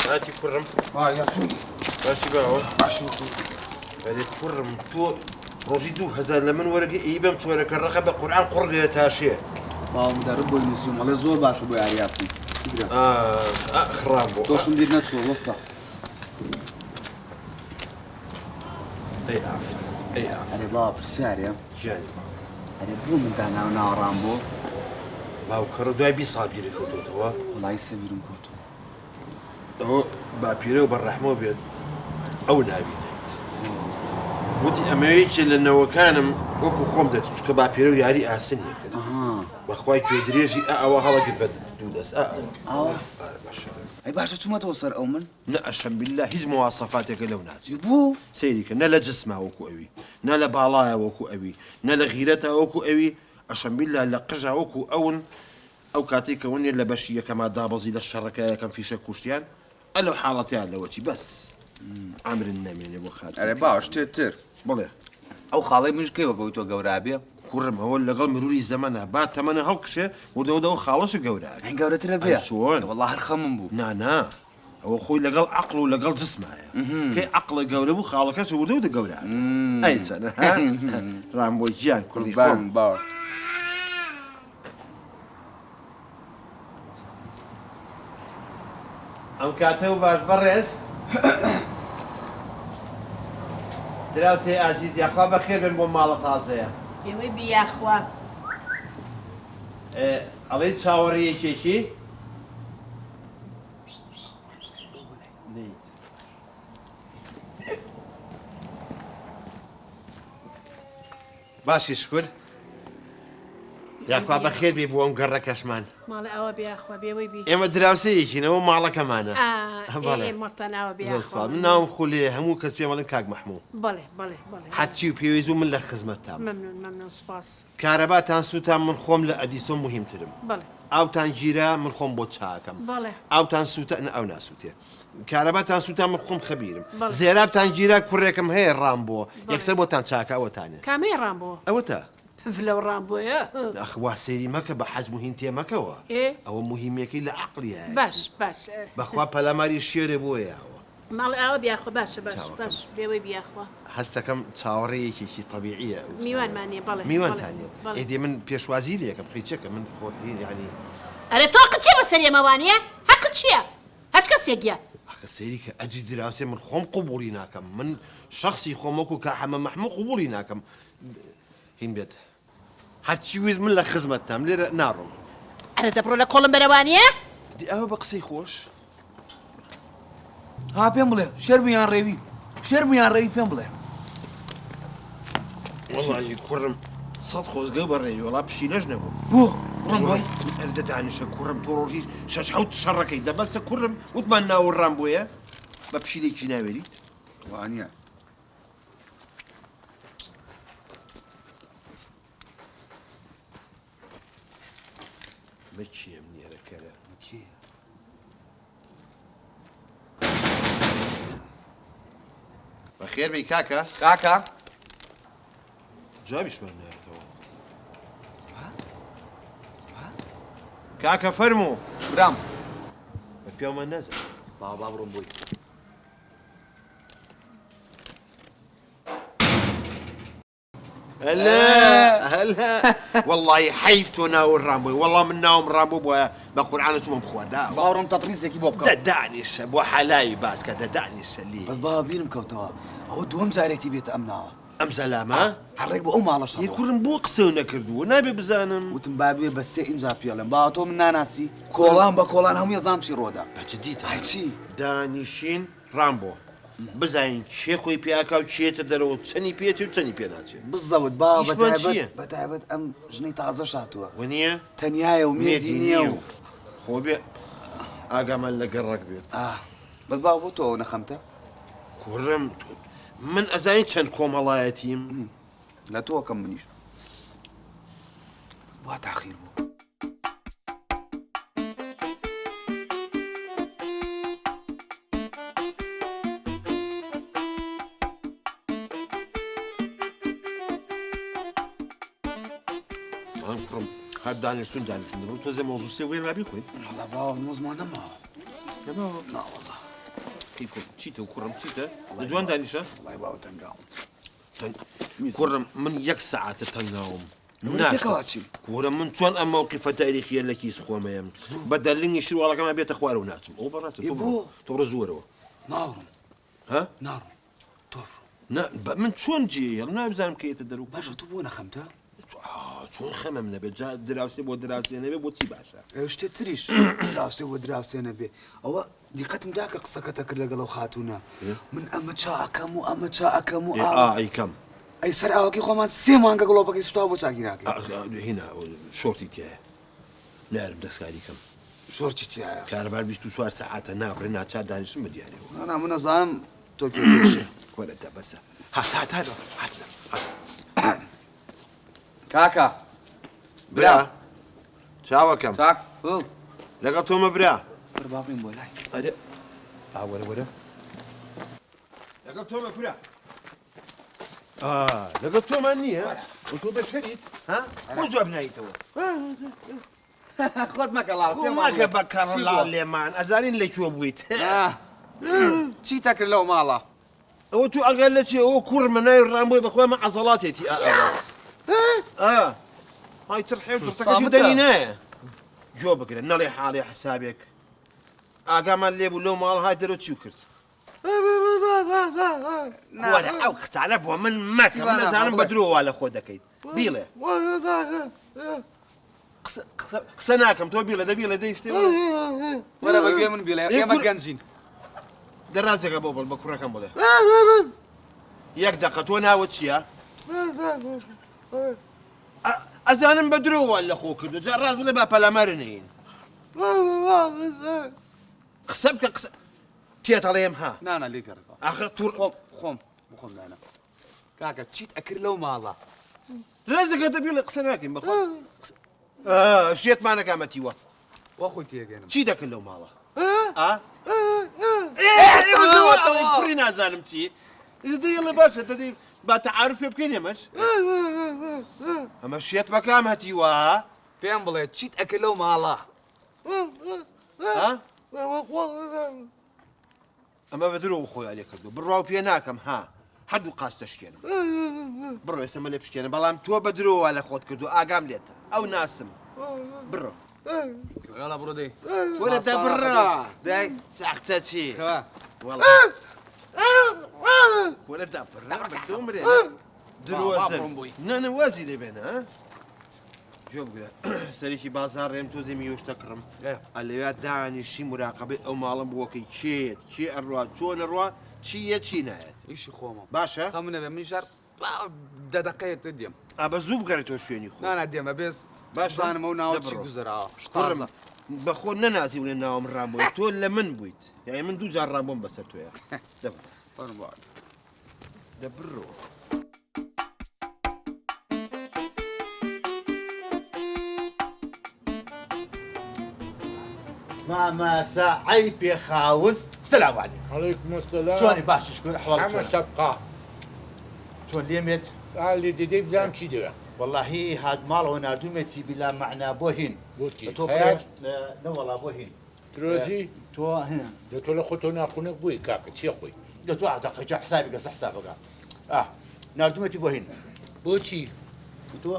هاتی کوڕم. ها یا چۆنی؟ باشی باوە؟ باشم کوڕ. ئەرێ کوڕم تۆ ڕۆژی 2000 لە من وەرەگە ئی بەم چۆرەکە ڕەقە بە قورئان قوڕگە تاشێ. باوە مدەرب بۆی نووسیوم ئەڵێ زۆر باشە بۆ یاریاسی. بگرە. ئاخ خرام بۆ. تۆشم بیر نەچووە وەستا. ئەی ئافرەت ئەی ئافرەت. ئەرێ باوە پرسیارێ. گیانی باوە. ئەرێ بۆ من داناوە ناوە ڕامبۆ؟ باوکەڕە دوای 20 ساڵ بیرت کەوتۆتەوە؟ وەڵایی سێ بیرم کەوتەوە. ئەوە باپیرە و بە ڕەحمەوە بێت ئەو ناوی نایت وتی ئەمەوێ یەکێ لە نەوەکانم وەکو خۆم دەچ چونکە باپیرە و یاری ئاسنیە کرد بەخوای گوێ درێژی ئا ئەوە هەڵەگر بە دوو دەست ئا ئەوە ئارە بەشەرە ئەی باشە چوومەتەوە سەر ئەو من نە ئەشەم باللە هیچ مواصفاتێکە لەو ناچێت بۆ سەیری کە نە لە جسما وەکو ئەوی نە لە باڵایە وەکو ئەوی نە لە غیرەتا وەکو ئەوی ئەشەم باللە لە قژا وەکو ئەون ئەو کاتەی کە ونیە لە بەشی یەکەما دابەزی لە شەڕەکە یەکەم فیشەک کوشتیان ئە لەو حاڵەتەیا لەوە چی بەس عەمرن نەمێنێ بۆ خاتری ئەرێ باوە شتێ تر. بڵێ. ئەو خاڵەی منیش کەی وەک ئەوی تۆ گەورە ئەبێ؟ کوڕم ئەوە لەگەڵ مروری زەمەنا با تەمەنە هەڵکشێ وردە وردە ئەو خاڵەش گەورە ئەبێ. ئەی گەورەتر ئەبێ؟ ئەی چۆن؟ وەڵا هەر خەمم بوو. نا نا ئەوە خۆی لەگەڵ عەقڵ و لەگەڵ جسمایە کەی عەقڵە گەورە بوو خاڵەکەش وردە وردە گەورە ئەبێ. ئەی چۆنە ها؟ ڕامبۆ گیان کوڕی خۆم. قوربان باوە. ئەم کاتە و باش بەڕێز دراوسێ ئازیز یاخوا بەخێر بێن بۆ ماڵە تازەیە. ئێوەی بی یاخوا. ئەڵێی چاوەڕێی یەکێکی؟ نیت. باشی شکر یاخوا بەخێر بێی بۆ ئەم گەڕەکەشمان. ماڵێ ئاوا بێ یاخوا بێوەی بی. ئێمە دراوسێیەکین ئەوە ماڵەکەمانە. ئا ئێ مەڵتان ئاوا بێ زۆر سوپاس من ناوم خولێیە هەموو کەس پێم ئەڵێن کاک مەحموو. بەڵێ بەڵێ بەڵێ. هەرچی و پێویست بوو من لە خزمەتتام. مەمنوون مەمنوون سوپاس. کارەباتان سووتا من خۆم لە ئەدیسۆن موهیمترم. بەڵێ. ئاوتان گیرا من خۆم بۆت چاکەم. بەڵێ. ئاوتان سووتا نا ئاو ناسووتێ. کارەباتان سووتا من خۆم خەبیرم. بەڵێ. زێرابتان گیرا کوڕێکم هەیە ڕامبۆ بەڵێ. یەکسەر بۆتان چاکە ئەوەتانێ. کامەیە ڕامبۆ؟ ئەوەتا. پف لەو ڕامبۆیە. ئەخ وا سەیری مەکە بە حەج موهیم تێ مەکەوە. ئێ. ئەوە موهیمیەکەی لە عەقڵیایەتی. باش باش. بەخوا پەلاماری شێرێ بۆ یاوە. ماڵێ ئاوا بیاخوا باشە باش چاوەکەم. باش بێوەی بیاخوا. هەستەکەم چاوەڕێی یەکێکی تەبیعیە ئەو سەرە. میوانمان نیە بەڵێ بەڵێ میوانتان نیە. بەڵێ. ئێ دێ من پێشوازی لێکەم قیچەکە من خۆ هین یەعنی. ئەرێ تۆ حەقت چیە بەسەر ئێمە وانیە؟ حەقت چیە؟ هەچ کەسێک یە. ئەخە سەیری کە ئەجی دراوسێ من خۆم قبوڵی ناکەم من شەخسی خۆم وەکو کا حەمە مەحموو قبوڵی ناکەم هین بێت هەرچی ویست من لە خزمەتتام لێرە ناڕۆم. ئەرێ دەبڕۆ لە کۆڵم بەرە وانیە؟ دێ ئەوە بە قسەی خۆش. ها پێم بڵێ شێر بوو یان ڕێوی؟ شێر بوو یان ڕێوی پێم بڵێ. وەڵاهی کوڕم سەد خۆزگە بە ڕێوی وەڵا پشیلەش نەبوو. بۆ؟ بڕۆم بۆی؟ ئەرزە دانیشە کوڕم تۆ ڕۆژی شەش حەوت شەڕەکەی دە بەسە کوڕم وتمان ناوە ڕام بۆیە بە پشیلێکی ناوێریت؟ وانیە. بە کێم نێرەکەرە؟ کێ؟ بەخێر بێی کاکە. کاکە. جوابیشمان نایەتەوە. کاکە فەرموو. برام. بە پیاومان نازانم. با با بڕۆم بۆی. هەلا هەلا وەڵی حەیف تۆ ناوت ڕامبۆی وەڵا من ناوم ڕامبۆ بۆیە بە قورعانە چوومە بخواردا باوەڕم تەتریسێکی بۆ بکەم دە دانیشە بۆ حەلاوی باسکە دە دانیشە لێ بەس بابا بیرم کەوتەوە ئەوە دووەم جارێتی بێتە ئەم ناوە ئەم زەلامە هەر ڕێک بۆ ئەو ماڵەش ی کوڕم بۆ قسەو نەکردووە نابێ بزانم وتم با بێ بە سێ ئینجا پێڵێم باوە تۆ من ناناسی کۆڵان بە کۆڵان هەموو ئەزانم چی ڕۆدا بە جدیتە ئای چی دانیشین ڕامبۆ بزانین کێ خۆی پێ ئەکا و کێ یەتە دەرەوە و چەنی پێ ئەچێ و چەنی پێ ناچێ. بزەوت با ئیشمان بەتایبەت چییە؟ بەتایبەت ئەم ژنەی تازەش هاتووە وەنیە؟ تەنیایە و مێردی مێردی نییە نییە و و خۆ بێ ئاگامان لە گەڕەک بێت. ئاه بەس باوە بۆ تۆ ئەوەنە خەمتە؟ کوڕم من ئەزانی چەند کۆمەڵایەتیم؟ لە تۆ ئەکەم منیش. بەس بوا تاخیر بوو. من کوڕم هەر دانیشتون دانیشتون دەبم تۆزێ مۆزوسێ وێن ما بیخۆین وەڵا باوە مۆزمان نەماوە. نەماوە نا وەڵا. کەیف خۆم چیتە و کوڕم چیتە لە جوان دانیشە وەڵای باوە تەنگاوم. تەنگ کوڕم من یەک سەعاتە تەنگاوم ئەوە پێکەوە چین؟ کورە من چۆن ئەم مەوقیفە تاریخیە لە کیس خۆمەیەم بە دەرلنگی شرواڵەکەمان بێتە خوارەوە ناچم ئەو بەڕاستە ئێ تۆ بۆ؟ بڕۆ تۆ بڕۆ زووەرەوە ناڕۆم ها ناڕۆم تۆ بڕۆ. نا بە من چۆن جێ هێڵم نابزانم کە یەتە دەرو باشە تۆ بۆ نەخەمتە؟ چۆن خەمم نەبێت جا دراوسێ بۆ دراوسێ نەبێ بۆ چی باشە؟ شتێ تریش دراوسێ بۆ دراوسێ نەبێ ئەوە دیقەتم دا کە قسەکەتە کرد لەگەڵ ئەو خاتوونە من ئەمە چا ئەکەم و ئەمە چا ئەکەم و ئا ئەیکەم ئەی سەر ئاوەکەی خۆمان سێ مانگە گڵۆپەکەی سوتاوە بۆ چاکی ناکەی؟ هینا شۆرتی تایە نارم دەستکاری کەم. شۆرتی تایە؟ کارەبا 24 سەعاتە نابڕێ ناچار دانیشتم بە دیارەوە. نا من ئەزانم تۆ کوێ پێشێ. وەرە دە بەسە هات هات هات هات هات. کاکە برا چاوەکەم چاک لەگەڵ تۆمە برا. وەرە با بڕۆین بۆ لای. ئەرێ ئا وەرە وەرە لەگەڵ تۆمە کورە. لەگەڵ تۆمان نییە تۆ بەشەریت ها بۆ جواب نایتەوە خۆت مەکە ڵاڵ خۆ مەکە بە کەڕ لێمان ئەزانین لە کوێ بوویت چی تەکرد لەو ماڵە ئەوە تو ئەگەر لە چێ ئەوە کوڕ منای ڕام بۆی بەخوا مە عەزەڵاتێتی ئا های تر حێ ترتەکەشی دەری نایە گوێ بگرە نەڵێ حاڵێ حسابێک ئاگامان لێبوو لەو ماڵ های دەرەوە چی کرد وەرە ئەو قسانە بۆ من مەکە من ئەزانم بە درۆ وا لە خۆ دەکەیت بیڵێ قسە ناکەم تۆ بیڵێ دە بیڵێ دەی شتێ وەرە بە گوێ من بیڵێ ئێمە گەنجین دەرازێکە بۆ بڵ بە کوڕەکەم بڵێ یەک دەقە تۆ ناوە چییە؟ ئەزانم بە درۆ وا لە خۆ کردو جا ڕاست بڵێ با پەلامارە نەین قسە بکە قسە تێت ئەڵێم ها. نا نا لێ گەڕێ. ئاخر توڕ. خۆم خۆم بخۆم دانا. کاکە چیت ئەکرد لەو ماڵە؟ ڕێزەکە دە بیڵێ قسە ناکەین بەخوا. شێتمانەکە مەتیوە. وا خۆی تێگەنم. چی دەکرد لەو ماڵە؟ ئا؟ کوڕی نازانم چی؟ دەیڵێ باشە دەدەی با تەعارف پێ بکەین ئێمەش. ئەمە شێت بەکام هەتیوە؟ پێم بڵێ چیت ئەکرد لەو ماڵە؟ ئەمە بە درۆ خۆیان لێ کردو بڕوا و پێ ناکەم ها هەردوو قاچ دەشکێنم بڕۆ ئێستا مەلێ بشکێنە بەڵام تۆ بە درۆوە لە خۆت کردو ئاگام لێتە ئەو ناسم بڕۆ یاڵا بڕۆ دەی وەرە دە بڕە دای ساختە چی وەڵا وەرە دە بڕە بردومرێ درۆزن نەنە وازی لێ بێنە گوێ بگرە سەرێکی بازاڕێم تۆزێ میوەش دەکڕم ئەلەوێ دانیشی مراقبەی ئەو ماڵم بووەکەی کێت کێ ئەڕوا چۆن ئەڕوا چی یە چی نایەت ئیشی خۆمە باشە خەم نەبێ منیش هەر دە دەقەیە تر دێم ئا بە زوو بگەڕێتەوە شوێنی خۆ نانا دێمە بێز باشە بزانم ئەو ناوە چی دەبڕۆ. گوزەراوە کوڕم تازە بە خۆ نەناسی بڵێ ناوم ڕامبۆی تۆ لە من بوویت یعنی من دوو جار ڕامبۆم بەسەر تۆیە دەبڕۆ فەرموو. دەبڕۆ. مامە سەعەی پێخاوس سلام علیکم. علیکم السلام. چۆنی باشی شکر ئەحواڵت حەمە چۆنە؟ سەبقا. چۆن لێم بێت؟ ئا لێ دەدەی بزانم چی دەوێ. وەڵاهی هات ماڵەوە ناردوومێتی بیلا مەعنا بۆ هین. بۆ چی؟ تۆ بڵێ خەیار؟ نەوەڵا بۆ هین. ترۆزی؟ تۆ هین. دە تۆ لە خۆتەوە ناقونەک بووی کاکە چیە خۆی؟ دە تۆ دەقەی جا حسابی کە سە حسابەکە. ئا ناردوومێتی بۆ هین. بۆچی؟ تۆ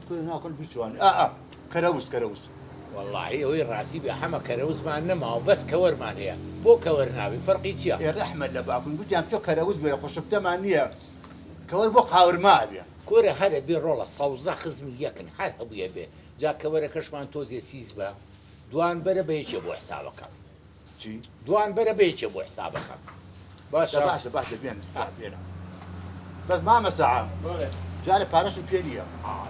کورە ناکەن بیچوان. ئا ئا کەرەوز کەرەوز. وەڵاهی ئەوەی ڕاستی بێ حەمە کەرەوزمان نەماوە بەس کەوەرمان هەیە بۆ کەوەر ناوی فەرقی چیە؟ ئێ ڕەحمەت لە باکون گوتیان بچۆ کەرەوز بێرە خۆ شپتەمان نییە کەوەر بۆ قاورما ئەبێ. کورە هەر ئەبێ ڕۆڵە سەوزە خزمی یەکن هەر هەبووی ئەبێ جا کەوەرەکەشمان تۆزێ سیس بە دوان بەرە بە یەکێ بۆ حسابەکەم. چی؟ دوان بەرە بە یەکێ بۆ حسابەکەم. باشە باشە باشە بێن بێنە بەس مامە سەعە جارێ پارەشم پێ نییە.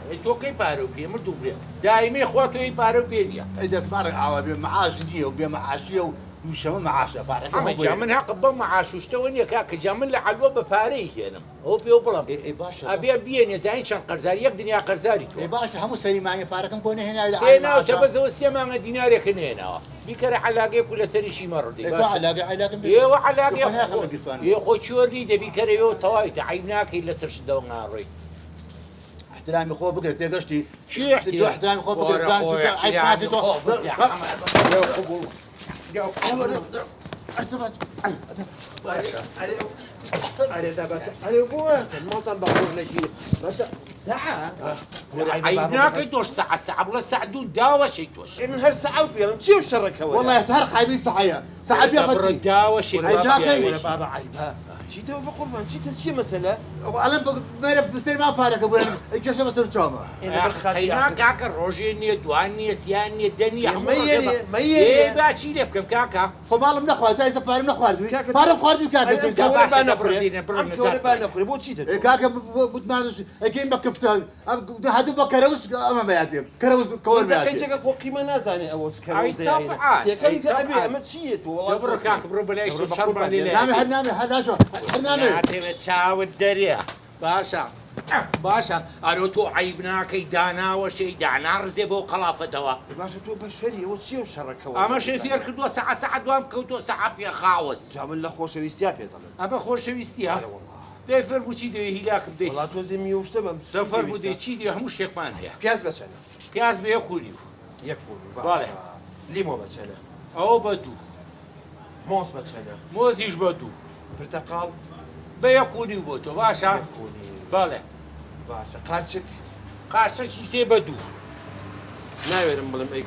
ئەی تۆ کەی پارە و پێ مردوو برێ دایمەی خوا تۆی پارە و پێ نییە. ئەی دە بارە ئاوا بێ معاش نییە و بێ معاشیە و دووشەمە معاشە پارەکە حەمە هەبوو جا من هەقم بەم معاش و شتەوە نییە کاکە جا من لە عەلوە بە پارەی هێنم ئەوە پێوە بڵێم ئێ ئێ باشە ئەبێ بیێنێ زانی چەند قەرزاری یەک دنیا قەرزاری تۆ ئێ باشە هەموو سەری مانگێ پارەکەم بۆ نەهێناوی لە عالی هێناوتە معاشە بەس ئەوە سێ مانگە دینارێکە نەهێناوە بیکەرە عەلاگەیەک و لەسەریشی مەڕدەی ئێ کوا باشە عەلاگە عەلاگەم بێ ئێوە عەلاگەی خۆ ناخەمە گیرفانم ئێ خۆ چۆر نی دەبی کەرەوە تەواویتە عەیب ناکەی لەسەر شتەوە ناڕۆی احترامی خۆ بگرە تێگەشتی چی تۆ احترام احترامی خۆ بگرە خۆرە بزانە خۆ چی تۆ عەیب احترامی ناکەی تۆ خۆ بگرە حەمە. ئەرێ دا بەس ئەرێ بۆ ماڵتان بە خۆر نەگیرێ بەسە سەعە عەیب ناکەی تۆش سەعە سەعە بڵێ سەعدون داوەشەی تۆش ئێ من هەر سەعە و پێڵم چی و شەڕەکەوە وەڵا تۆ هەر قابیلی سەعەیە سەعە پێ بڕە قەچی داوەشەی ئەی باش ناکەی. پیاوێکی. وەرە بابە عەیبە چیتەوە بە قوربان چیتە چیە مەسەلە ئەڵێم مەرە بسەر ما پارەکە بۆ کێشە بەسەر چاومە ئێ لەبەر خاتری قەینا ئاخر کاکە ڕۆژێ نییە دوان نییە سیان نییە دە نییە ئێ هەموو مەیەرێ، ڕۆژێ بە- مەیەرێ. ئێ با چی لێ بکەم کاکە خۆ ماڵم نەخوارد تا ئێستا پارەم نەخواردووی کاکە پارەم خواردووی کاکە ئەرێ ئەم تۆ کەوەرە باشە، با دە نەخورێ بڕ دینە، بڕ ئەم نەجات کەوەرە با بکەن. نەخورێ بۆ چیتە ئێ تۆ کاکە گوتمانش ئەگەین بە کفتە ئەم هاتوو بە کەرەوز ئەمە بەیاتێ کەرەوز کەوەر دە بەیاتێ قەیچەکە خۆ قیمە نازانێ ئەوە چ ئەی کەرەوزە یاینە تەبعان، تێکەڵی ئەی کە ئەبێ تەبعان. ئەمە چییە تۆ وەڵا دە بڕۆ کاکە بڕۆ بەلای دە بڕۆ بە شەڕمان قوربان لێ دێ. نامێ هەر نامێ هەر ناشۆ هەر نامێ ناتەوێت چاوت دەرێ باشە باشە ئەرۆ تۆ عەیب ناکەی داناوەشەی داناڕزێ بۆ قەڵافەتەوە ئێ باشە تۆ بەشەری ئەوە چییە و شەڕەکەوە ئەمەشی فێر کردووە سەعە سەعە دوام کەوتووە سەعە پێخاوس جا من لە خۆشەویستیا پێ دەڵێم ئەمە خۆشەویستیە ئەرێ وەڵا دەی فەرموو چی دەوێ هیلاکم دەی وەڵا تۆزێ میوە شتە بەم دە فەرموو دەی چی دەوێ هەموو شتێکمان هەیە پیاز بە چەنە پیاز بە یەک و نیو یەک و نیو بەڵێ. باشە لیمۆ بە چەنە ئەوە بە دوو مۆز بە چەنە مۆزیش بە دوو پرتەقاڵ بە یەک و نیو بۆ تۆ باشە یەک و نیو. بەڵێ باشە قارچک قارچەکی سێ بە دوو ناوێرم بڵێم ئەی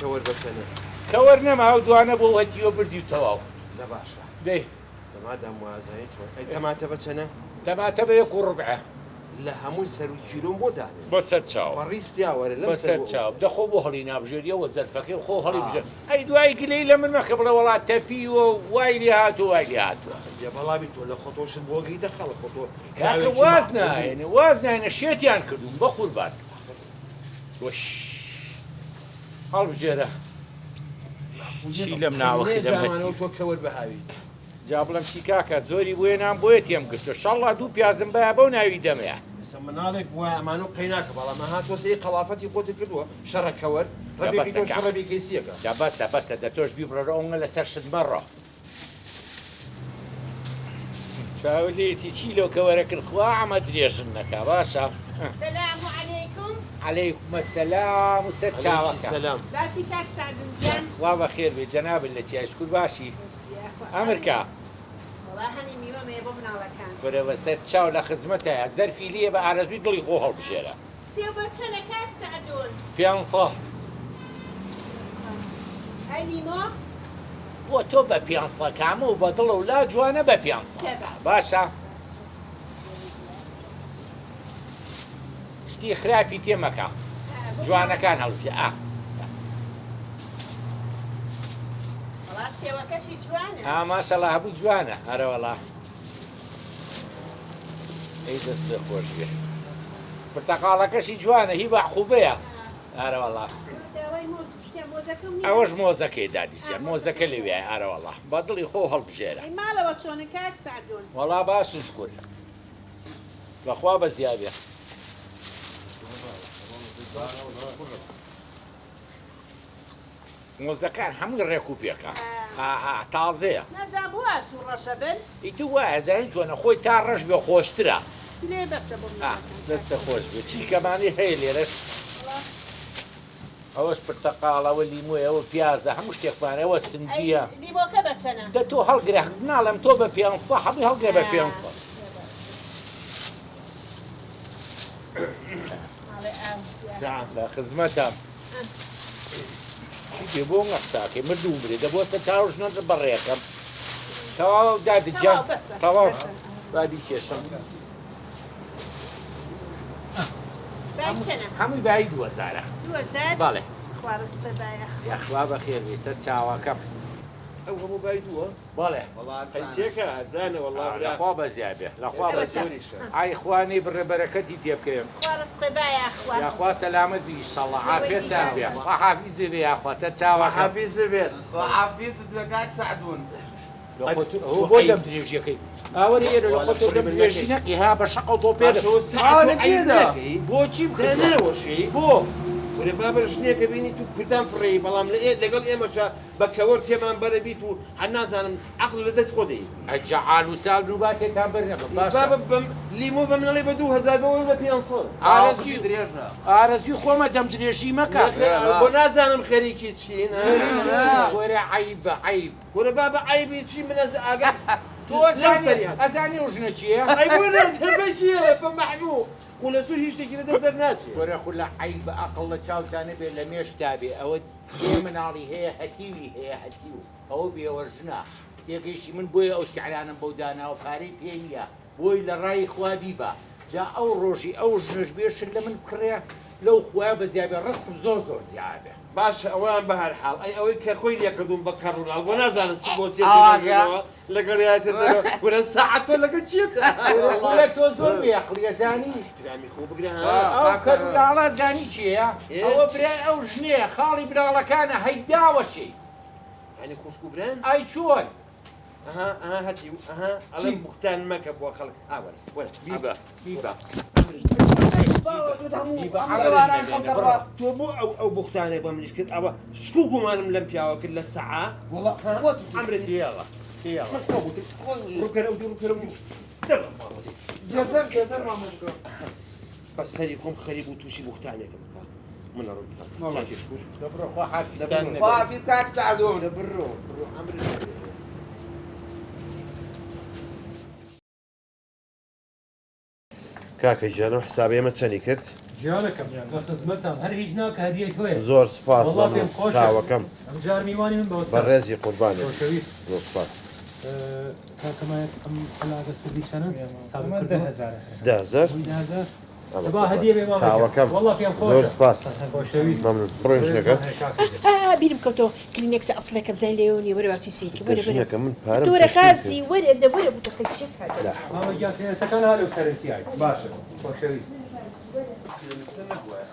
کەوەر بە چەنە کەوەر نەما ئەو دوانە بۆ هەتیوە بردی و تەواو دە باشە دەی دەمادام وازانین چۆن ئەی تەماتە بە چەنە تەماتە بە یەک و ڕبعە لە هەمووی سەر و کیلۆم بۆ دانێ بە سەر چاو بە ڕیز پیاوەرە لەم بە سەر سەر بۆ ئەو چاو سەر. دەخۆ بۆ هەڵی نابژێریەوە زەرفەکەی خۆ هەڵی بژێر ئەی دوای گلەی لە من مەکە بڵێ وەڵا تەپیوە و وای لێ هاتووە وای لێ هاتووە بێ بەڵاوی تۆ لە خۆتۆشت بۆ گەیتە خەڵک خۆ تۆ کاکە پیاوێکی واز مەعقولی. ناهێنێ واز ناهێنێ شێتیان کردووم بە قوربان وش هەڵبژێرە چی لەم ناوە نێ کردم جامانەوە هەتیو تۆ کەوەر بەهاویت جا بڵێم چی کاکە زۆری بۆیە نام بۆیە تێم گرتووە شەڵڵا دوو پیازم بایە بەو ناوی دەمەیە ئێستا مناڵێک بووە ئەمانە و قەیناکە بەڵام ئەها تۆ سەی قەڵافەتی خۆتت کردووە شەڕە کەوەر ڕەفێکی بەسە تۆ کاکە. شەڕە بیکەیسیەکە جا بەسە بەسە دە تۆش بیبڕەرە ئەوەنگە لەسەر شت مەڕۆ چاو لێتی چی لەو کەوەرە کرد خوا ئەمە درێژن نەکا باشە سلام علیکم عەلەیکم السلام و سەر عەلەیکی چاوەکە سەلام باشی کاک سەعدون گیان خوا بەخێر بێ جەنابت لە چیای شکور باشی ئەمرکە وەڵا هەنی میوەم هەیە بۆ مناڵەکان. کورە بەسەر چاو لە خزمەتایە زەرفی لیە بە ئارەزوی دڵی خۆ هەڵبژێرە. سێو بە چەنە کاک سەعدون؟ پێنسە. ئەی لیمۆ؟ بۆ تۆ بە پێنسە کامە و بە دڵە و لا جوانە بە پێنسە باشە. شتی خراپی تێ مەکە جوانەکان هەڵبژێ ئا. وەڵا سێوەکەشی جوانە. ئا ماشەڵا هەمووی جوانە ئەرەوەڵا. ئەی دەست پێ خۆش بێ. پرتەقاڵەکەشی جوانە هی بەعقوبەیە ئارەوەڵا. داوای مۆز و شتیان مۆزەکەم نییە. ئەوەش مۆزەکەی دادی گیان مۆزەکە لەویایە ئارەوەڵا بە دڵی خۆو هەڵبژێرە. ئەی ماڵەوە چۆنن کاک سەعدون؟ وەڵا باشن شکور بەخوا بەزیابێ. مۆزەکان هەمووی ڕێک و پێکە تازەیە. نازانم بۆ وا زوو ڕەشە بن. ئیتر وایە زانین چۆنە خۆی تا ڕەش بێ خۆشترە. لێ بەسە بۆ مناڵەکان. دەستت خۆش بێ چی کەمانی هەیە لێرەش ئەوەش پرتەقاڵە ئەوە لیمۆیە ئەوە پیازە هەموو شتێکمان ئەوە سندیە. ئەی لیمۆکە بە چەنە؟ دە تۆ هەڵگرە ناڵێم تۆ بە پێنسە هەمووی هەڵگرە بە پێنسە. لە خزمەتام چی پێ بۆ قساکەی مردوو برێ دە بۆتە تاوش نەد بەڕێکەم تەواو دادە گیان تەواو با بیکێشم هەمووی بایی دووەزارە بەڵێ یاخوا بەخێر بێی سەر چاوەکەم ئەو هەموو بای دووە بەڵێ. ئەی چێکە ئەرزانە وەڵا برا. لەخوا بەزیا بێ لەخوا بەزیا ئای خوا نەی بڕێ بەرەکەتی تێ بکەوێ. خوا ڕزقێ با یاخوا. یاخوا سەلامەت بی ئیشەڵا عافیەتتان بێ خوا حافیزت بێ یاخوا سەر چاوەکەم. خوا حافیزت بێت. خوا حافیزت بێ کاک سەعدون. لەخۆت بۆ دەم درێژیەکەی ئاوەرە ئێرە لەخۆت دەم درێژی نەکەی ها بە شەقە تۆ پێ باشەوە سەعد تۆ عەیب ناکەی بۆچی داناوەشێی بۆ. کورە بابە ژنێکە بینیت و کوردان فڕێی بەڵام لە ئێ لەگەڵ ئێمەشا بە کەوەر تێمان بەرە بیت و هەر نازانم عەقڵ لە دەست خۆ دەی. ئەجە عال و سال نو با تێتان بەر نەبم باشە. بابە بەم لیمۆ بە منەڵێ بە 2000 بەوەی بە 500. ئارەزوی ئارەزوی خۆمە دەم درێژی مەکە. نەخێر بۆ نازانم خەریکی چین ها. کورە عەیبە عەیب. کورە بابە عەیبی چی من ئەز ئاگا تۆ ئەزانی ئەزانی ئەو ژنە کێیە؟ ئەی بۆ نە بە کێیە بە مەحموو. قولەسوور هیچ شتێکی لە دەست دەرناچێ. کورە خولە عەیبە ئەقڵ لە چاوتا نەبێ لە مێشکتا بێ ئەوە سێ مناڵی هەیە هەتیوی هەیە هەتیو ئەوە بێوەژنە تێگەیشتی من بۆیە ئەو سعرانەم بەو داناوە پارەی پێ نییە بۆی لە ڕای خوا بیبا جا ئەو ڕۆژی ئەو ژنەش بێ شت لە من بکڕێ لەو خوایە بەزیابێ ڕزقم زۆر زۆر زیابێ. باشە ئەوەیان بەهەرحاڵ ئەی ئەوەی کە خۆی لێکردووم بە کەڕ و لاڵ بۆ نازانم چ بۆ چێ ئاغا. لەگەڵ یاتە دەرەوە ورە سەعات تۆ لەگەڵ کێتە خولە تۆ زۆر بێ ئەقڵی ئەزانی ئیحترامی خۆ بگرە ها ئەو کەر و لاڵە زانی کێیە ئەوە برای ئەو ژنەیە خاڵی مناڵەکانە هەی داوەشێی یعنی خوشک و بران ئەی چۆن ئەها ئەها هەتیو ئەها ئەڵێم بوختان مەکە بۆ خەڵک ئا وەرە وەرە بیبە بیبە تۆ بۆ ئەو ئەو بوختانەی بۆ منیش کرد ئەوە شک و گومانم لەم پیاوە کرد لە سەعا وەڵا خۆت عەمرت تێڵە تێڵە من خۆ گوتم ڕووکەرە ئەو دوو ڕووکەرە ئەو دوو دەرەوە ماڵەوە. جەزەر جەزەر مامۆ بکە بە سەری خۆم خەریک بوو تووشی بوختانێکم بکا من ئەڕۆم چاکی شکور دەبڕۆ خوا حافیزتان نەبێ خوا حافیز کاک سەعدون دەبڕۆ بڕۆ عەمرت نەبێ. کاکە گیان ئەو حسابەی ئێمە چەنی کرد؟ گیانەکەم لە خزمەتام هەر هیچ نا کە هەدیەی تۆیە. زۆر سوپاس وەڵا پێم مەمنون خۆشە چاوەکەم. ئەمجار میوانی من بە وەستا. بەڕێزی قوربانت خۆشەویست. زۆر سوپاس. کاکە مایەک ئەم عەلاگە کوردی چەنە؟ حسابم ئەمە کردووە؟ 10,000. 10,000؟ بووی 10,000؟ ئەمە دەبا هەدیە بێ مامە گیان. چاوەکەم وەڵا پێم زۆر خۆشە. سوپاس خۆشەویست. مەمنون. بڕۆین ژنەکە. ڕێزمان هەیە کاکە گیان. ئا بیرم کەوتەوە کلینێکسە ئەسڵێکە بزانین لەوێ نیە وەرە باسی سەیرکەی دە وەرە وەرە ژنەکە من پارەم دورە تەسلیم کرد. خازی وەرە دە وەرە بوتەکەی چێت هاتە لا حول. مامە گیان کلینێکسەکان ها لەو سەرەتیای. باشە. خۆشەویست. کلینێکسە نەبوایە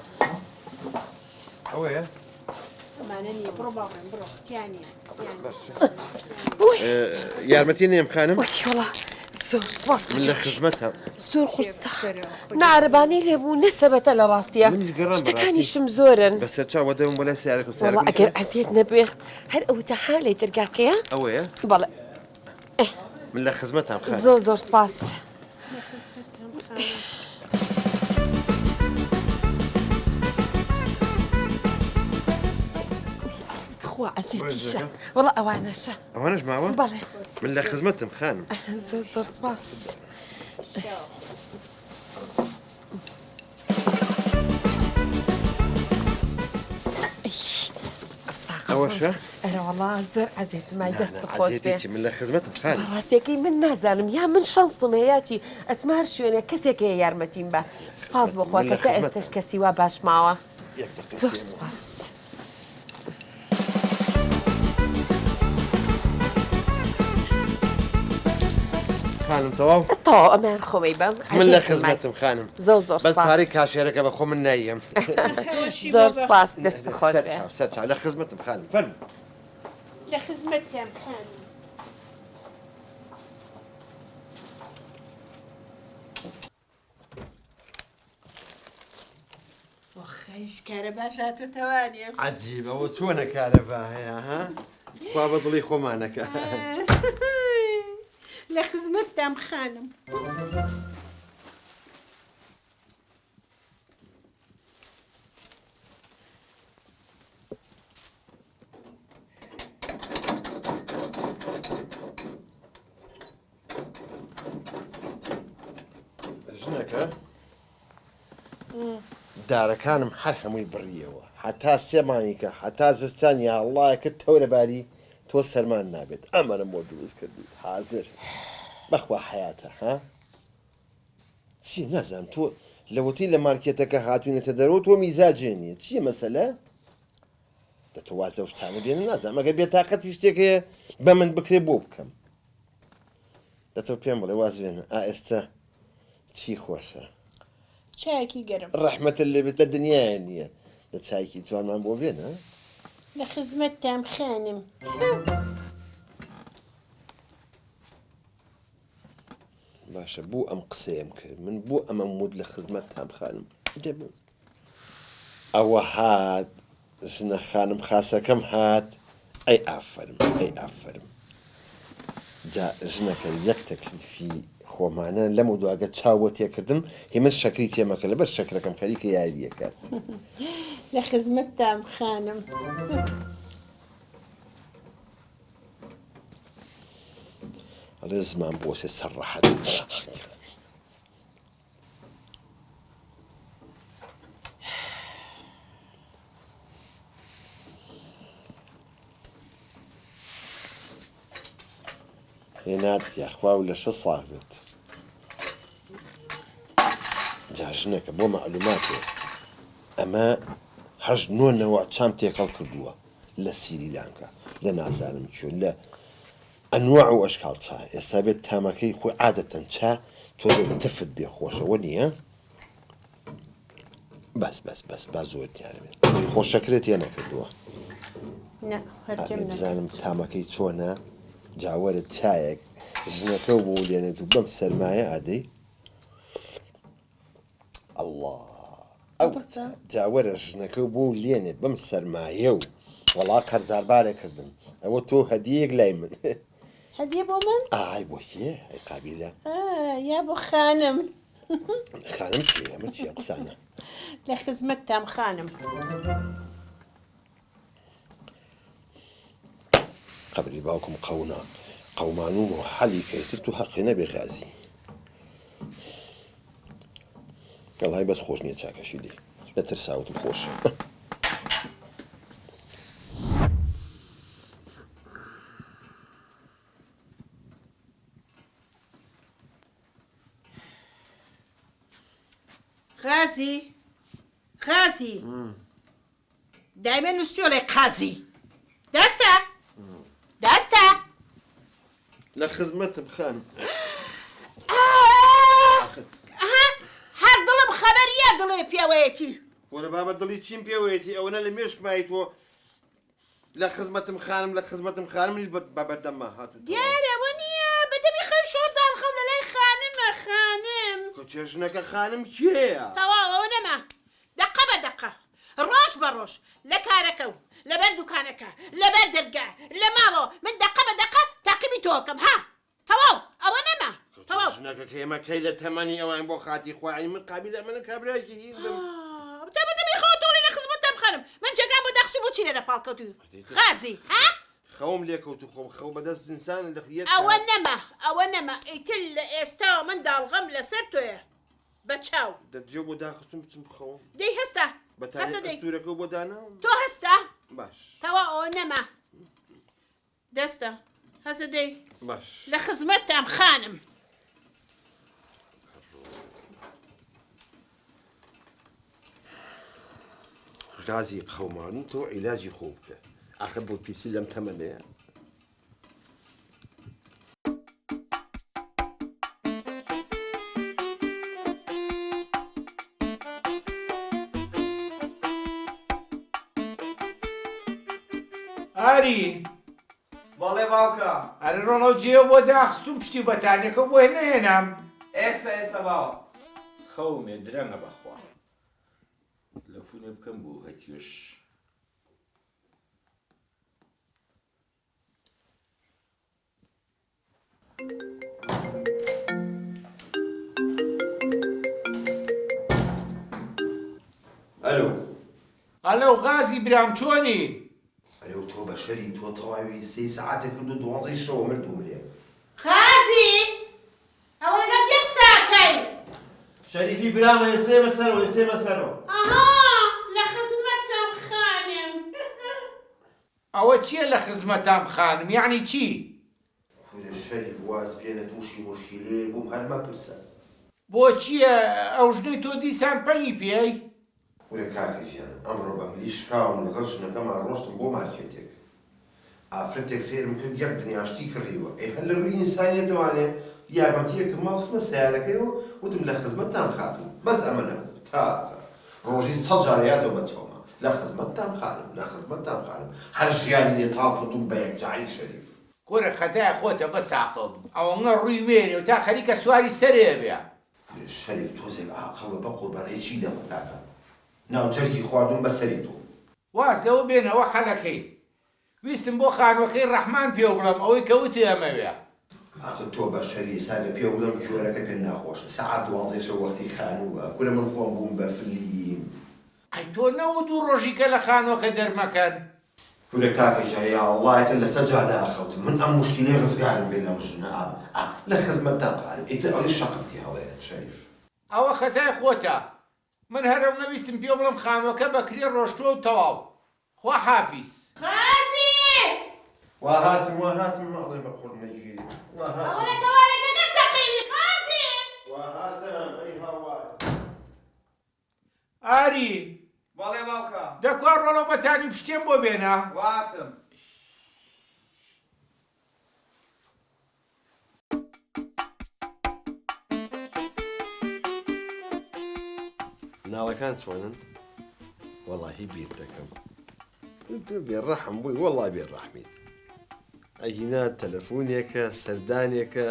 ئەوەیە؟ ئەمانە نیە بڕۆ باوەڕێم بڕۆ تیا نیە تیا نیە. یارمەتی نێم خانم؟ وەی وەڵا زۆر سوپاس من لە خزمەتام. زۆر قورسە نە عەرەبانەی لێ بوو نە سەبەتە لە ڕاستیە منیش گەڕام بەڕاستی. شتەکانیشم زۆرن. بەسەر چاو وەدەمم بۆ لای سەیارەکەم وەڵا سەیارەکەم ئەگەر ئەزیەت نەبێ هەر ئەوتە حالێ دەرگاکەیە. ئەوەیە؟ بەڵێ. من لە خزمەتام خانم. زۆر زۆر سوپاس. لە خزمەتام خانم. تخوا ئەزیەتیشە وەڵا ئەوانەشە. ئەوانەش ماوە؟ بەڵێ. من لە خزمەتم خانم. زۆر زۆر سوپاس. ئەوەشە؟ ئەرە وەڵا زۆر عەزێتمای دەست خۆش بێ. عەزێتی چی من لە خزمەتم خانم. ڕاستیەکەی من نازانم یا من شەنسم هەیە یا چی ئەچمە هەر شوێنێک کەسێک هەیە یارمەتیم بە سوپاس بۆ خوا من کە لە تا خزمەتم. ئێستاش کەسی وا باش ماوە. یەک دەقیقە زۆر سێ. سوپاس. خانم تەواو؟ تەواو ئەمەیان خۆمەی بەم. من لە عەزێتم مای. خزمەتم خانم. زۆر زۆر بەس سوپاس. پارەی کاشێرەکە بە خۆ من نایەم. زۆر سوپاس دەست خۆش سەر بێ. چاو سەر چاو لە خزمەتم خانم فەرموو. لە خزمەتتام خانم. وەخەیش کارەباش هاتۆتەوانێ. عەجیب ئەوە چۆنە کارەبا هەیە ها؟ خوا بە دڵی خۆمانەکە. لە خزمەتتام خانم. ژنەکە دارەکانم هەر هەمووی بڕیەوە هەتا سێ مانگیکە هەتا زستان یا اللەیەکە تەورەباری تۆ سەرمان نابێت ئەمەنم بۆ دروست کردویت حازر بەخوا حەیاتە ها چیە نازانم تۆ لەوەتەی لە مارکێتەکە هاتوینەتە دەرەوە تۆ میزاجێ نییە چییە مەسەلە دە تۆ واز لەو شتانە بێنە نازانم ئەگەر بێتاقەتی شتێک هەیە بە من بکرێ بۆ بکەم دە تۆ پێم بڵێ واز بێنە ئا ئێستا چی خۆشە چایەکی گەرم. ڕەحمەتت لێ بێت لە دنیایە نییە دە چایەکی جوانمان بۆ بێنە. لە خزمەتتام خانم. باشە بۆ ئەم قسەیەم کرد من بۆ ئەمەم وت لە خزمەتتام خانم. ئەوە هات ژنە خانم خاسەکەم هات ئەی ئافەرم ئەی ئافەرم جا ژنەکە یەک تەکلیفی خۆمانە لەم و دواگە چاو بۆ تێکردم هی من شەکری تێمەکە لەبەر شەکرەکەم خەریکە یاریەکات. لە خزمەتتام خانم. ئەڵێ زمان بۆسێ سەر ڕەحەت. هێنات یاخوا و لەشە ساغ بێت جا ژنەکە بۆ مەعلوماتێ ئەمە هەشت نۆ نەوە چام تێکەڵ کردووە لە سیریلانکا لە نازانم کوێ لە ئەنواع و ئەشکاڵ چا ئێستا بێت تامەکەی خۆی عادەتەن چا تۆزێک تفت بێ خۆشە وە نییە بەس بەس بەس با زۆر دیارە بێت خۆ شەکرت تێ نەکردووە بزانم تامەکەی چۆنە جاوەرە چایەک ژنەکە و بۆ لێنێت و بەم سەرمایە ئادەی ئەڵڵا ئەو جا وەرە ژنەکەو بۆ لێنێ بەم سەرمایە و وەڵا قەرزاربارە کردم ئەوە تۆ هەدیەیەک لای من. هەدیە بۆ من؟ ئای بۆ کێ ئەی قابیلە؟ یا بۆ خانم. خانم کێ ئەمە چیە قسانە؟ لە خزمەتتام خانم. قەبری باوکم قەونا قەومانوم و حەلی کە ئیتر تو هەقێ نەبێ غازی وەڵای بەس خۆش نییە چاکەشی لێ لە ترسا وتم خۆشە. غازی غازی دایمە نووسیۆڵێ قازی دەستە دەستە. لە خزمەتم خانم. ئەها هەر دڵم خەبەریە دڵێ پێوەیەتی. وەرە بابە دڵی چیم پێوەیەتی ئەوەنە لە مێشکمای تۆ لە خزمەتم خانم لە خزمەتم خانم منیش بە بەردەمما هاتووتەوە. دیارە وە نییە بە دەمی خەوی شۆڕ داڕخەم لە لای خانمە خانم. کچێ ژنەکە خانم کێیە؟ تەواو ئەوە نەما دەقە بە دەقە، ڕۆژ بە ڕۆژ، لە کارەکە و لەبەر دوکانەکە، لەبەر دەرگا، لە ماڵەوە، من دەقە بە دەقە تاقیبی تۆ ئەکەم، ها! تەواو، ئەوە نەما، تەواو. ژنەکە کە ئێمە کەی لە تەمەنی ئەوین بۆ خاتی خوا، یانی من قابیلە ئەمەنە کابرایەکی هین بم. ها! تا بە دەمی خۆوە تۆڵی لە خزمەتتان بخەرم، من جێگام بۆ داخستووی بۆچی لێرە پاڵ کەوتووی؟ غازی، ها؟ خەوم لێ کەوت و خۆم خەو بە دەست ئینسان لە یەک ئەوە نەما، ئەوە نەما، ئیتر لە ئێستاوە من داڵغەم لەسەر تۆیە. بە چاو. دە جێو بۆ داخستوم بچم بخەوم. دەی هەستە. بەتانیە هەستە دەی. ئەستورەکەو بۆ داناوم. تۆ هەستە. باش. تەواو ئەوە نەما. دەستە. هەستە دەی. باش. لە خزمەتتام خانم. غازی قەومانوو تۆ عیلاجی خۆو بکە. ئاخر دڵپیسی لەم تەمەنەیە. ئاری. بەڵێ باوکە. ئەرێ ڕۆڵە جێیەو بۆ داخستوم پشتی بەتانیەکەو بۆ نەهێنام. ئێستا ئێستا باوە. خەومێ درەنگە بەخوا. تەلەفونێ بکەم بۆ هەتیوش. ئەلۆ. ئەلۆ غازی برام چۆنی؟ ئەرێ تۆ بەشەری تۆ تەواوی سێی سەعاتێ کردو دوانزەی شەوە مردوو مرێ. غازی ئەوە لەگەڵ کێ قسە ئەکەی؟ شەریفی برامە ئێسێمە سەرەوە ئێسێمە سەرەوە. ئەها لە خزمەتم خانم. ئەوە چیە لە خزمەتام خانم یەعنی چی؟ کورە شەریف واز بێنە توشی موشکیلەیەک بووم هەر مەپرسە. بۆ چیە ئەو ژنەی تۆ دیسان پەنگی پێی؟ کورە کاکە گیان ئەمڕۆ بە ملی شکاوم لەگەڵ ژنەکەما ڕۆشتم بۆ مارکێتێک ئافرەتێک سەیرم کرد یەک دنیا شتی کڕیوە ئەی هەر لە ڕووی ئینسانیەتەوانێ یارمەتیەکم ما خستمە سەیارەکەیەوە وتم لە خزمەتتام خاتوون بەس ئەمە نەبوو کاکە ڕۆژی سەد جار یادەوە بە چاوما لە خزمەتتام خانم لە خزمەتتام خانم هەر ژیانی لێ تاڵ کردووم بە یەکجاری شەریف. کورە خەتای خۆتە بەس ئاقڵ ئەوەنە ڕووی وێرێ و تا خەریکە سواری سەرێ ئەبێ. کورە شەریف تۆزێک ئاقڵ بە بەقوربان ئەی چی دەم کاکە. ناو جەرگی خواردوم بە سەری تۆ. واز لەوە بێنەوە حەلەکەی. ویستم بۆ خانوەکەی ڕەحمان پێو بڵێم ئەوەی کە وتی ئەمەوێ. ئاخر تۆ بەشەری ئێستا گەر پێو بڵێم گوێرەکە پێت ناخۆشە سەعات دوانزەی شەو وەختی خانووە کورە من خۆم بووم بە فلیم. ئەی تۆ 92 ڕۆژی کە لە خانوەکە دەرمەکەن. کورە کاکە گیان یاڵڵایەکە لەسەر جادە ئەخەوتم من ئەم موشکیلەی ڕزگارم بێ لەم ژنە ئا ئا لە خزمەتتام خانم ئیتر ئەڵێی شەقم تێ هەڵەیەت شەریف. ئەوە خەتای خۆتە من هەر ئەونە ویستم پێو بڵێم خانوەکە بە کرێ ڕۆشتوە و تەواو خوا حافیز. غازی! وا هاتم وا هاتم ئەڵێ بە قوڕ نەگیرێ وا هاتم. ئەوە لە تەوالێتەکە چەقیوی غازی! وا هاتم ئەی هاوار. ئاری! بەڵێ باوکە. دە کوا ڕۆڵە بەتانی پشتێم بۆ بێنە. وا هاتم. مناڵەکان چۆنن؟ وەڵاهی بیر دەکەم تۆ بێڕەحم بووی وەڵا بێڕەحمیت ئەگینا تەلەفۆنێکە سەردانێکە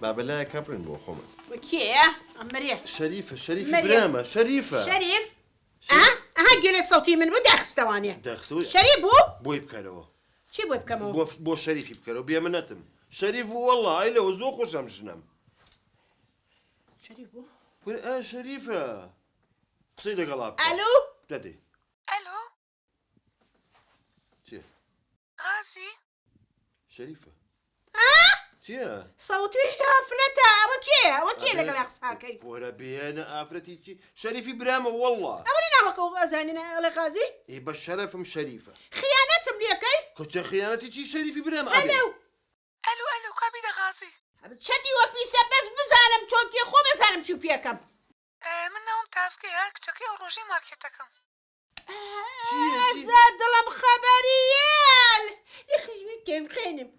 بابەلایەکە بڕین بۆ خۆمان کێیە؟ ئەمرێ شەریفە شەریفی برامە شەریفە شەریف ئەها گوێ لە سەوتی من بوو داخستەوانێ داخستەوە شەریف بوو بۆی بکەرەوە چی بۆی بکەمەوە بۆ بۆ شەریفی بکەرەوە بێ منەتم شەریف بوو وەڵڵا ئەی لەوە زۆر خۆشم ژنەم شەریف بوو کورە ئا شەریفە قسەی لەگەڵا بکە ئەلو دەدەی ئەلۆ چیە غازی شەریفە ئا چیە سەوتی ئافرەتە ئەوە کێیە ئەوە کێ لەگەڵ قساکەی کورە بێنە ئافرەتی چی شەریفی برامە وەڵڵا ئەوە لە ناوەکە ئەزانین ئەڵێ غازی ئێ بە شەرەفم شەریفە خیانەتم لێکەی کچە خیانەتی چی شەریفی برام ئەبێ ئەلو ئەلو ئەلو کوا بیدە غازی چەتی وە پیسە بەس بزانم تۆ کێ خۆ بزانم چی پێکەم من ناوم تافگەیە کچەکەی ئەو ڕۆژەی مارکێتەکەم ئازا دڵم خەبەریەل لە خزمی تێم خێنم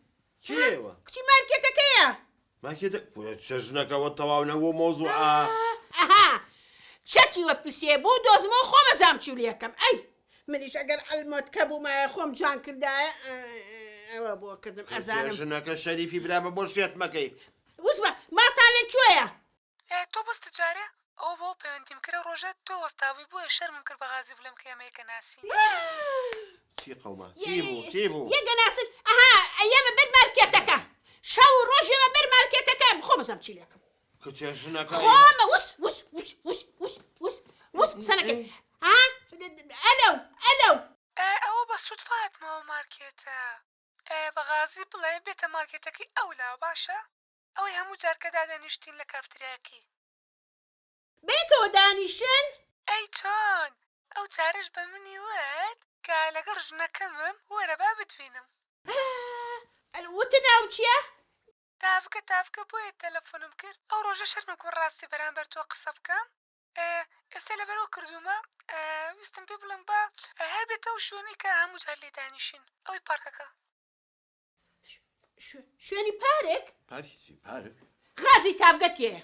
کێوە کچی مارکێتەکەیە مارکێتە چەژنەکەەوە تەواو نەبوو مۆزوع ئەها چەتی وە پسێ بوو دۆزمەوە خۆ بەزام چی لەکەم ئەی منیش ئەگەر ئەلمۆتکە بوومایە خۆم جوان کردایە ئەوە بۆ کردم ئەزانم ژنەکە شەریفی برامە بۆ شێت مەکەی وسبە ماڵتان لە کوێیە ئێ تۆ بەس تجارێ ئەوە بۆ پەیوەندیم کرد ئەو ڕۆژە تۆ وەستابووی بۆیە شەرمم کرد بە غازی بڵێم کە ئێمە یەک ئەناسین. چی قەوما چی بوو چی بوو؟ یەک ئەناسن ئەها ئەیەمە بەر مارکێتەکە شەو و ڕۆژ ئێمە بەر مارکێتەکە خۆم ئەزانم چی لێکەم کچە ژنەکە خۆمە وس وس وس وس وس وس وس قسە نەکەی ها ئەلەو ئەلەو ئێ ئەوە بە سوتفە هاتمەوە مارکێتە ئێ بە غازی بڵێ بێتە مارکێتەکەی ئەولاوە باشە ئەوەی هەموو جار کە دادەنیشتین لە کافتریاکەی. بەیەکەوە دانیشن؟ ئەی چۆن؟ ئەو جارەش بە منی وت کە لەگەڵ ژنەکەمم وەرە با بتبینم. وتت ناوم چییە؟ تاڤگە تاڤگە بۆیە تەلەفۆنم کرد ئەو ڕۆژە شەرمم کرد ڕاستی بەرامبەر تۆ قسە بکەم ئێستا لەبەر ئەو کردوومە ویستم پێ بڵێم با هەبێتە ئەو شوێنەی کە هەموو جار لێی دانیشین ئەوەی پارکەکە. شوێنی پارک؟ پارکی چی؟ پارک؟ غازی تاڤگە کێیە؟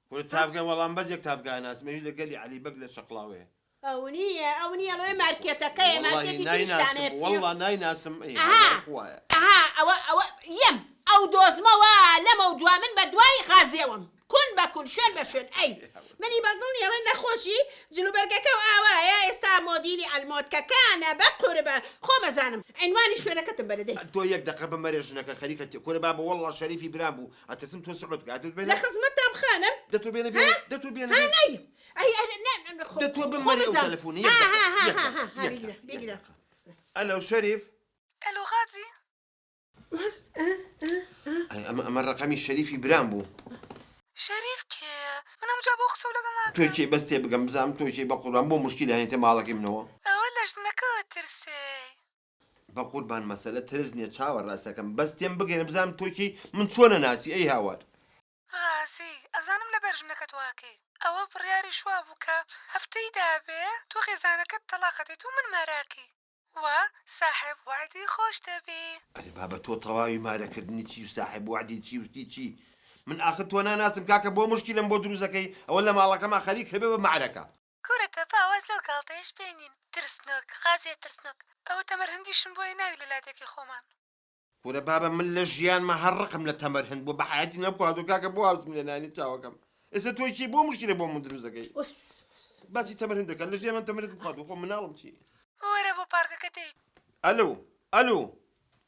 کورە تاڤگە وەڵام بەس یەک تاڤگە ئەناسم ئەویش لە گەلی عەلی بەگ لە شەقڵاوەیە. ئەو نییە ئەو نییە ئەڵێ مارکێتەکەیە وەڵاهی مارکێتی نایناسم تریشتانەیە وەڵا نایناسم ئەی ئەها هەزار خوایە. ئەها ئەوە ئەوە یەم ئەو دۆزمەوە لەمەو دوا من بە دوای غازێوەم کون بە کون شوێن بە شوێن ئەی منی بە دڵ نیە ڵێن نەخۆشی جلوبەرگەکە و ئاوایە ئێستا مۆدیلی عەلمۆتکەکانە بە قوربان خۆم ئەزانم عینوانی شوێنەکەتم بەرە دەی. تۆ یەک دەقە بمەرێ ژنەکە خەریکە تێ کورە بابە وەڵڵا شەریفی برام بوو ئەترسم تۆ سعود کە ئەتۆ لە بێنە خزمەتتام خانم دە تۆ بێنە ها بێنە دە تۆ بێنە ها بێنە نەی ئەی ئەرێ نە نە خۆ دە تۆ خۆ بمەرێ ئەو بزانم تەلەفۆنە یەک ها دەقە ها ها یەک ها دەقە ها ها یەک بیگرە دەقە یەک بیگرە دەقە ئەلۆ شەریف ئەلۆ غازی ئەی ئەمە ئەمە ڕەقەمی شەریفی برام بوو. شەریف کێیە؟ من هەموو جار بۆ قسەو لەگەڵ تۆ ناکەم. کێی بەس تێبگەم بزانم تۆ کێی بەقوربان بۆ موشکیلە هێنیتە ماڵەکەی منەوە. ئەوە لە ژنەکەوە ترسێی. بەقوربان مەسەلە ترس نیە چاوە ڕاستەکەم بەس تێم بگەینە بزانم تۆ کێی من چۆن ئەناسی ئەی هاوار. غازی، ئەزانم لەبەر ژنەکەت واکەی. ئەوە بڕیاریش وابوو کە هەفتەی دابێ تۆ خێزانەکەت تەڵاق ئەدەیت و من ماراکەی. و ساحێب وەعدی خۆش دەبی. ئەرێ بابە تۆ تەواوی مارەکردنی چی و ساحێب وەعدی چی و شتی چی من ئاخر تۆ ناناسم کاکە بۆ موشکیلەم بۆ دروست ئەکەی ئەوە لە ماڵەکەما خەریک هەبێ بە مەعرەکە. کورە تەپا واز لەو گاڵتەیەش بێنین ترسنۆک غازیە ترسنۆک ئەوە تەمەرهندیشم بۆیە ناوی لە لادێکەی خۆمان. کورە بابە من لە ژیانما هەر ڕقم لە تەمەرهند بووە بە حەیاتی نەمخواردووە کاکە بۆ ئاوسم لێ نانی چاوەکەم ئێستا تۆ کێی بۆ موشکیلە بۆ من دروست ئەکەی. ئوس. باسی تەمەر هندەکە لە ژێ من تەمەرت بخوارد خۆ مناڵم چی وەرە بۆ پارکەکە دەی. ئەلو ئەلو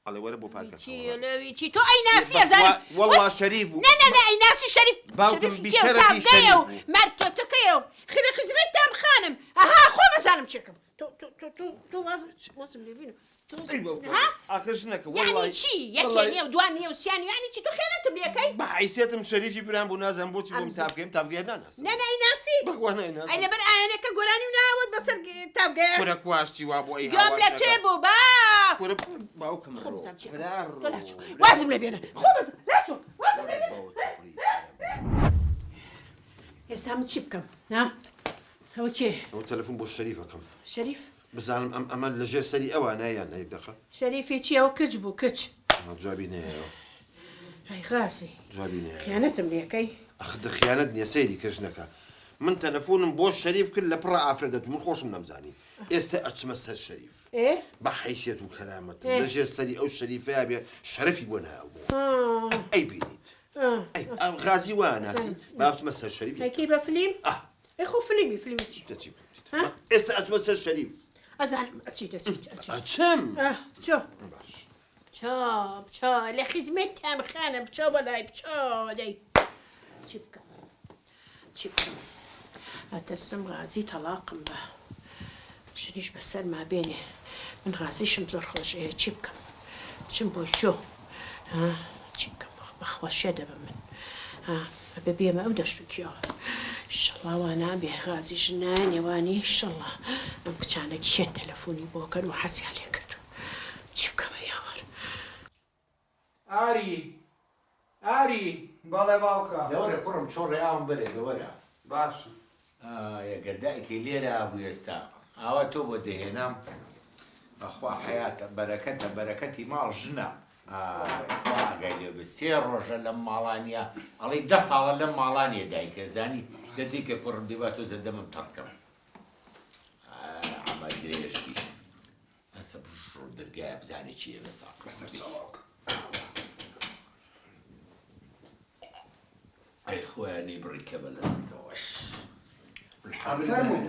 ئەڵێ وەرە بۆ پارکەکە چی لەوی چی تۆ ئەی ناسی ئەزانم وەڵا شەریف بوو نا نا نا ئەی ناسی شەریف باوکم شەریفی بی کێ و شەرەفی تاڤگەیە شەریف و بوو. مارکێتەکەیە و خرە خزمەتتان خانم ئەها خۆم ئەزانم چێکم تۆ تۆ تۆ تۆ تۆ واز وازم لێ بینە تۆ ئەی باوکم ها ئاخر ژنەکە یعنی وەڵای چی یەکێ وەڵای نییە و دوان نییە و سیان یعنی چی تۆ خیانەتم لێکەی بە حەیسیەتم شەریفی برام بوو نازانم بۆچی بۆم ئەم تاڤگەیم تاڤگەیە ناناسم نا نا ئەیناسی بەخوا ئەی نایناسم لەبەر ئایەنەکە گۆرانی و ناوت بەسەر تاڤگەیە کورە کواشتی وا بۆ ئەی گوێم هاوار لە تێ ژنەکە بوو با کورە باوکم خۆم ڕۆ بزانم چی برا تۆ ڕۆ لاچۆ برا وازم لێ بێنە خۆ بەس لاچۆ وازم لێ ڕۆ بێنە باوە تەپڵی سەرم. ئێستا من چی بکەم ها ئەوە کێ ئەوە تەلەفۆن بۆ شەریف ئەکەم شەریف بزانم ئەم ئەمە لەژێر سەری ئەوانە یان نا یەک دەقە. شەریفی چی ئەوە کچ بوو کچ. جوابی نەیایەوە. ئەی غازی. جوابی نەیایەوە. خیانەتم لێکەی. ئەخ دە خیانەت نیە سەیری کە ژنەکە من تەلەفۆنم بۆ شەریف کرد لە پڕا ئافرەت دەتوو من خۆشم نەمزانی ئێستە ئەچمە سەر شەریف بە حەیسیەت و کەرامەتم لە ژێر سەری ئەو شەریفەیا بێ شەرەفی بۆ نایەڵمەوە ئەی بینیت ئەی غازی وا ناسی با بچمە سەر شەریف ئەیکەی بە فلیم ئەی خۆ فلیمی فلیمی چی دەچی ئێستا ئەچمە سەر شەریف ئەزانم ئەچیت ئەچیت ئەچیت ئەچم بچۆ باش بچۆ بچۆ لە خزمەتتان خانم بچۆ بەلای بچۆ دەی چی بکەم چی بکەم ئەترسم غازی تەڵاقم بە ژنیش بەسەرما بێنێ من غازیشم زۆر خۆش ئەیە چی بکەم بچم بۆ کوێ ها چی بکەم بەخوا شێت دەبم من ها ئەبێ بێمە ئەو دەشت و کێوە ئیشەڵا وا نابێ غازی ژن نایەنێ وانیە ئیشەڵا ئەم کچانە کێن تەلەفۆنی بۆ کەن و حەزیان لێ کردوون چی بکەم ئەی هاوار. ئاری ئاری. بەڵێ باوکە. دەوەرە کوڕم چۆڕێ ئاوم بەرێ دەوەرە. باشە. ئای ئەگەر دایکی لێرە بوو ئێستا ئاوا تۆ بۆ دەهێنام بەخوا حەیاتە بەرەکەتە بەرەکەتی ماڵ ژنە ئای خوا ئاگای لێ بێ سێ ڕۆژە لەم ماڵانیە ئەڵێی دە ساڵە لەم ماڵانیە دایکە زانی دەزیکە کوڕم دێ با تۆزە دەمم تەڕ کەم ئای عەمە درێژ بی ئەسە بژڕۆ دەرگایە بزانێ چییە لە ساق بەسەر چاو باوکە. ئەی خۆیان نەیبڕی کە بە لەزەتەوە. فەرموو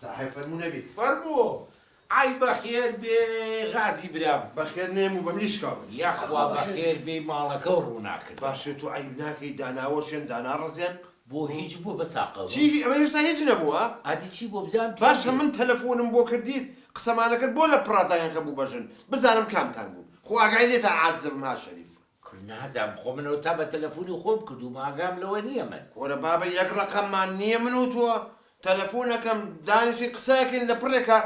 ساحێب فەرموو نەبیت. فەرموو ئای بەخێر بێ غازی برام. بەخێر نێم و بەملی شکاون. یاخوا بەخێر بێی ماڵەکەو ڕووناک کردەوە. باشە تۆ عەیب ناکەی داناوەشێن داناڕزێن. بۆ هیچ بووە بە ساقەوە. چی ئەمە هێشتا هیچ نەبووە. ئەدی چی بووە بزانم پێم باشە بێ. من تەلەفۆنم بۆ کردیت قسەمانەکرد بۆ لە پڕا دەنگەکە بوو بە ژن بزانم کامتان بوون خۆ ئاگای لێتان عاجزەبم ها شەریف. کورە نازانم خۆ من ئەوەتا بە تەلەفونی خۆم کردوومە ئاگام لەوە نییە من. کورە بابە یەک ڕەقەممان نییە من و تۆ تەلەفۆن ئەکەم دانیشین قسە ئەکەین لە پڕێکا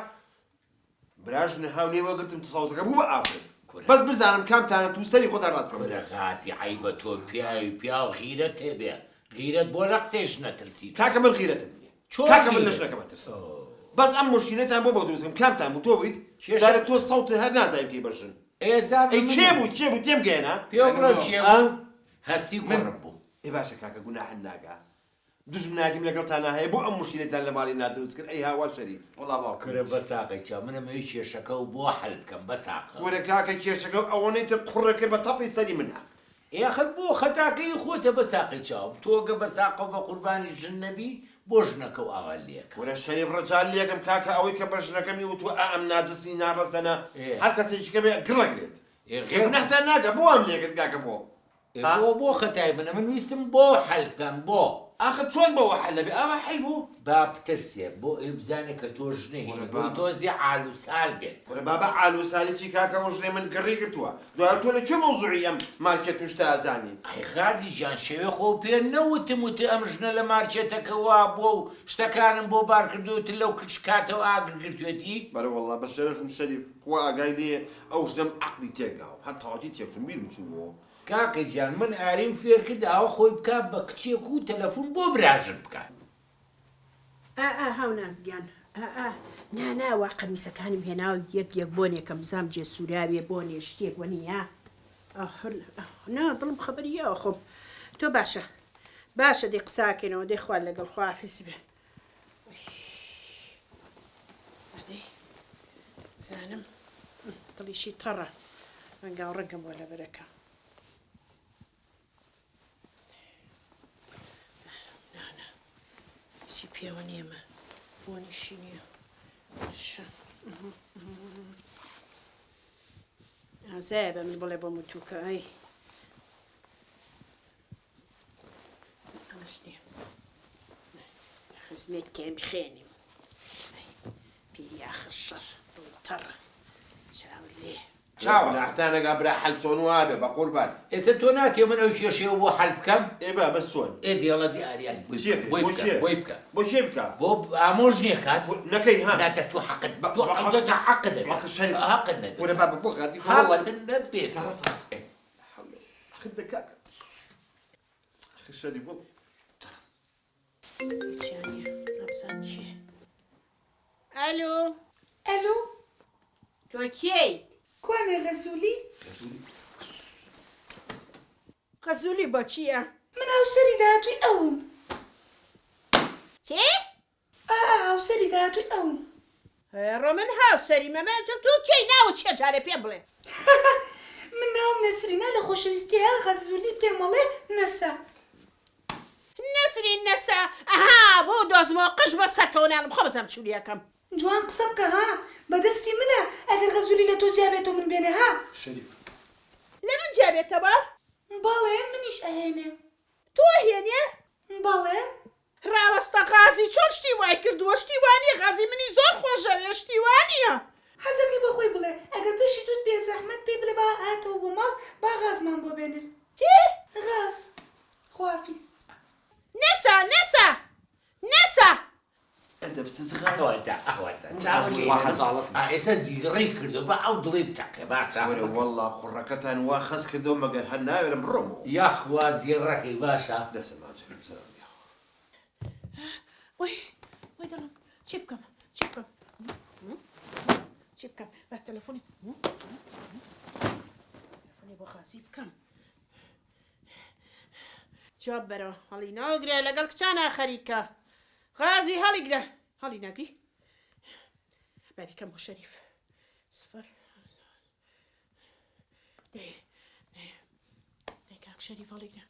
براژنە هاو لێ وەگرتم تسەوتەکە بوو بە ئافرەت کورە بەس بزانم کامتانە تو سەری خۆتان ڕاست بکەم. کورە غازی عەیبە تۆ پیاوی پیاو غیرەت هەبێ غیرەت بۆ لە قسەی ژنە ترسی تۆ. کاکە من غیرەتم نییە چۆن کاکە من لە غیرەت ژنەکەم ئەترسم بەس ئەم موشکیلەتان بۆ بۆ دروست کەم کامتان بوو تۆ بوویت کێشە جارێ تۆ سەوتت هەر نازانی بکەی بە ژن ئێ زانم ئەی کێ منم بوو کێ بوو تێم گەیەنە پێو بڵێ کێ ئا بوو هەستی من کوڕم بوو. ئێ باشە کاکە گوناحت ناگا دوژمنایەتیم لەگەڵتانا هەیە بۆ ئەم موشکیلەتان لە ماڵی نا دروست کرد ئەی هاوار شەریف. وەڵا باوکم کورە چی. بەساقەی چاو من ئەمەوێ کێشەکەو بۆ حەل بکەم بەساقە. کورە کاکە کێشەکەو ئەوەنەی تر قوڕە کرد بە تەپڵی سەری منا. ئێ ئەخر بۆ خەتاکەی خۆتە بەساقەی چاوم تۆ گە بەساقەو بەقوربانی ژن نەبی بۆ ژنەکەو ئاوا لێکە. کورە شەریف ڕەجال لێکەم کاکە ئەوەی کە بە ژنەکەمی وتوە ئا ئەم ناجسی ناڕەسەنە ئێ. هەر کەسێکی کە بێ گڕەگرێت ئێ ئێ غێر. گوناحتان ناگا بۆ وام لێکرد کاکە بۆ ئێ ها؟ بۆ بۆ خەتای منە من ویستم بۆ حەل بکەم بۆ. ئاخر چۆن بەوە حەل ئەبێ ئاوا حەل بوو؟ با بترسێ بۆ ئەوی بزانێ کە تۆ ژنە وەرە هێنی بۆی بابە. تۆزێ عال و سال بێت. وەرە بابە عال و سالی چی کاکە ئەو ژنەی من گڕی گرتووە دوای تۆ لە کوێ مەوزوعی ئەم مارکێت و شتە ئەزانیت؟ ئەی غازی گیان شەوێ خۆ پێ نەوتم وت ئەم ژنە لە مارکێتەکە وا بووە و شتەکانم بۆ بار کردووە وت لەو کچ کاتەوە ئاگر گرتوێتی؟ بەرە وەڵا بە شەرەفم شەریف خوا ئاگای لێیە ئەو ژنەم عەقڵی تێک داوم هەر تەواوەتی تێکچووم بیرم چووبۆوە. کاکە گیان من ئاریم فێر کرد ئاوا خۆی بکا بە کچێک و تەلەفون بۆ براژن بکات. ئا ئا هاوناز گیان ئا ئا نا نا وا قەمیسەکانم هێناوە یەک یەک بۆنێکەم بزام جێ سوراوێ بۆنێ شتێک وەنیە ئاه نا دڵم خەبەری یاوە خۆم تۆ باشە باشە دەی قساکەینەوە دەی خوا لەگەڵ خواحافیز بێ ئەدەی زانم دڵیشی تەڕە ڕەنگاو ڕەنگم بۆ لەبەرەکە هیچی پێوە نییەمە. بۆنیشی نییە. باشە. ئازایە بە من بڵێ بۆ متووکە ئەی. ئەمەش نییە. خزمێک کێم بخێنیم. پیری ئاخر شەڕ دڵ تەڕە چاو لێ. چاوە. گوناحتان نەگا برا حەل چۆن وابێ بەقوربان. ئێستا تۆ ناتەوێ من ئەو کێشەیەو بۆ حەل بکەم؟ ئێ با بەس چۆن؟ ئێ دێڵە دیاری بۆی چیەکەی؟ بۆی بۆ بکە کێ؟ بۆی بکە. بۆ کێ بکا؟ بۆ ئامۆژنێ کات. نەکەی ها؟ نا تە تۆ حەقت بە تۆ بە حەقت حەقت نەبێ بەخ شەرم حەقت نەبێ کورە بابە بۆ غادی خۆ وەڵڵا حەقت نەبێ جەڕەس بەس ئێ. حەقت دە کاکە ئەخ شەری بۆ جەڕەس. هیچیان نییە نابزانم چییە. ئەلو. ئەلو. تۆ کێی؟ کوانێ غەزولی؟ غەزولی غەزولی بۆ چییە؟ من هاوسەری داهاتووی ئەوم. چی؟ ئا ئا هاوسەری داهاتووی ئەوم. ڕۆ من هاوسەری مەمە تۆ کێی ناوت چیە جارێ پێم بڵێ. من ناوم نەسرینە لە خۆشەویستیە غەزولی پێم ئەڵێ نەسە. نەسرین نەسە ئەها بۆ دۆزمەوە قژ بە سەتەوە ناڵم خۆ بزانم چولی ئەکەم. جوان قسە بکە ها بە دەستی منە ئەگەر غەزولی لە تۆ جیا بێتەوە من بێنێ ها. شەریف. لە من جیا بێتەوە؟ بەڵێ منیش ئەهێنێ. تۆ ئەهێنێ؟ بەڵێ. ڕاوەستە غازی چۆن شتی وای کردووە شتی وا نیە غازی منی زۆر خۆشەوێ شتی وا نیە. حەزەکەی بە خۆی بڵێ ئەگەر پێشی توت بێزەحمەت پێی بڵێ با هاتەوە بۆ ماڵ با غازمان بۆ بێنێ. چی؟ غاز. خوافیز. نەسا نەسا نەسا. ئەدەبسز غاز. ئەوەتا ئەوەتا چاو لێ خوا خەجاڵەتم. ئا ئێستا زیڕەی کردوە با ئەو دڵی بتەقێ باشە. وەرە وەڵا قوڕەکەتان وا خەست کردەوە مەگەر هەر ناوێرم بڕۆمەوە. یاخوا زیڕەکەی باشە. دەسە ماچەکەم سەلام یاخوا. وەی وەی دڵم چی بکەم چی بکەم چی بکەم با تەلەفۆنی تەلەفۆنی بۆ غازی بکەم. جواب بەرەوە هەڵی ناگرێ لەگەڵ کچانا خەریکە غازی هەڵیگرە هەڵی ناگری بابیکەم بۆ شەریف سفر دەی دەی کاک شەریف هەڵیگرە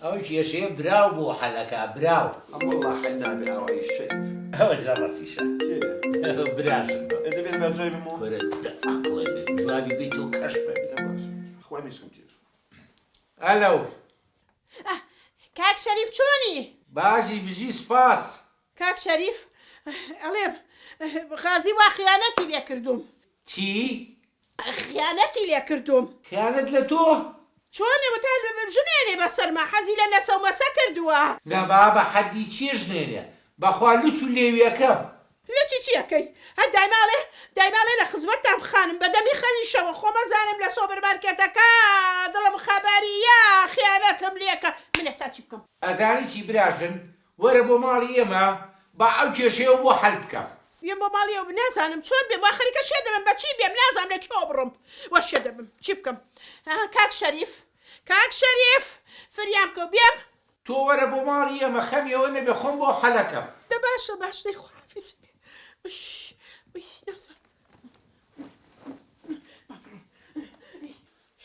ئەو کێشەیە براو بۆ حەلەکە براو. وەڵا حەل نابێ ئاوایی شەریف. ئەوە جەڕەسیشە براژن بە. ئێ دەبێت با جوابی بمەوە. کورە دە ئەقڵێ بێ جوابی بەیتەوە کەش بەبی. دە باش خوا مێشکم تێچوو. ئەلەو. کاک شەریف چۆنی؟ باشی بژی سوپاس. کاک شەریف ئەڵێم غازی وا خیانەتی لێ کردووم. چی؟ خیانەتی لێ کردووم. خیانەت لە تۆ؟ چۆن وتا ژنێنێ بەسەرما حەزی لە نەسە و مەسە کردووە. نا بابە حەدی چیە ژنێنێ بەخوا لوچ و لێویەکەم. لچی چی ئەکەی هە دایمە ئەڵێ دایمە ئەڵێ لە خزمەتتام خانم بە دەمی خەویشەوە خۆ مەزانم لە سۆبر مارکێتەکە دڵم خەبەریە خیانەتم لێکە من ئێستا چی بکەم. ئەزانی چی براژن وەرە بۆ ماڵی ئێمە با ئەو کێشەیەو بۆ حەل بکەم. بێم بۆ ماڵی ئەو نازانم چۆن بێم وا خەریکە شێت دەبم بە چی بێم نازانم لە کوێوە بڕۆم وا شێت دەبم چی بکەم ها کاک شەریف کاک شەریف فریام کەو بێم. تۆ وەرە بۆ ماڵی ئێمە خەمی ئەوە نەبێ خۆم بۆ حەلەکەم. دە باشە باش دەی خواحافیز بێ وی وی نازانم با بڕۆم.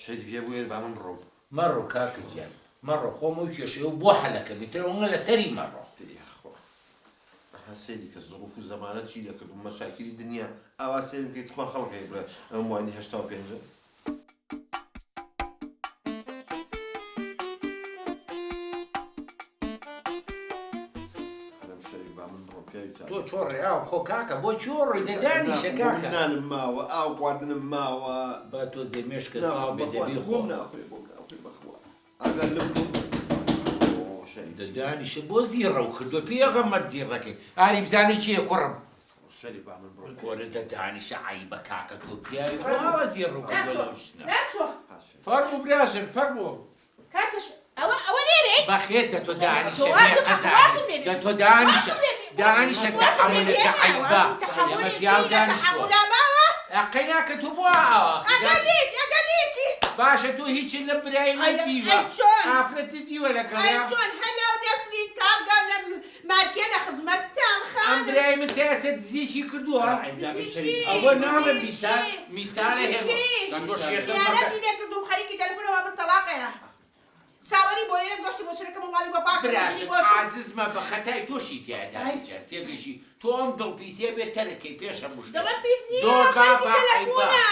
شەریف یە بوێر با من بڕۆم. مەڕۆ کاکە گیان مەڕۆ خۆم ئەو کێشەیەو بۆ حەلەکەم ئیتر ئەونە لەسەری مەڕۆ. دە یاخوا ئەها سەیری کە زڕوف و زەمانە چی دەکرد و مەشاکیلی دنیا ئاوا سەیرم بکەی تخوا خەڵک هەیە بڵێ ئەمە موالیدی 85 ە. تۆ چۆڕێ ئاو بخۆ کاکە بۆ کوێ ڕۆی دە دانیشە کاکە. نانم ماوە ئاو خواردنم ماوە. با تۆزێ مێشکە ساو بێ دەبی خۆ. بۆم ناخورێ بۆم ناخورێ بەخوا ئاگا لەو دە دانیشە بۆ زیڕەو کردوە پێغەمبەر زیڕەکەی ئاری بزانە کێیە کوڕم. شەریف با من بڕۆم. کورە دە دانیشە عەیبە کاکە تۆ پیاوی خۆ ئاوا زیڕەو کردوە لەو ژنە. ناچۆ. فەرموو براژن فەرموو. کاکە ئەوە ئەوە لێرەی؟ بەخێر دە تۆ دانیشە بێ وازم قەزا وازم لێ دە تۆ دانیشە وازم لێ دانیشە وازم لێ تەحەمولت بێنە عەیبە وازم ئێمە تەحەمولی پیاو چی لە دانیشتووە تەحەمولا ماوە؟ ئەقەی ناکە تۆ بۆ ئاوا ئەگەر لیت ئەگەر لیتی باشە تۆ هیچت لەم برای من ئەی دیوە ئەی چۆن ئافرەتت دیوە ئەی لەگەڵیا چۆن هەلەو نەسرین تاڤگە لە مارکێ لە خزمەتتام ئەم خانم برای من تا ئێستا دزیەکی کردووە دزی چی ئەوە ناڵێم دزی میسال چی میسالە دزی هێمە چی دەنگۆ شێخم مەکە خیانەتی لێ کردووم خەریکی تەلەفۆنەوە من تەڵاقەیە ساوەری بۆ لێرە گۆشتی بۆ سورەکەم و ماڵی بۆ پاک. براشم بۆ شو- عاجز مەبە خەتای تۆشی تیایە دادە گیان تێگەیشی تۆ ئەم دڵ پیسیە بێ تەرک کەی پێش هەموو شتێک دڵم پیس نییە زۆر خەریکی بابە عەیبە تەلەفۆنە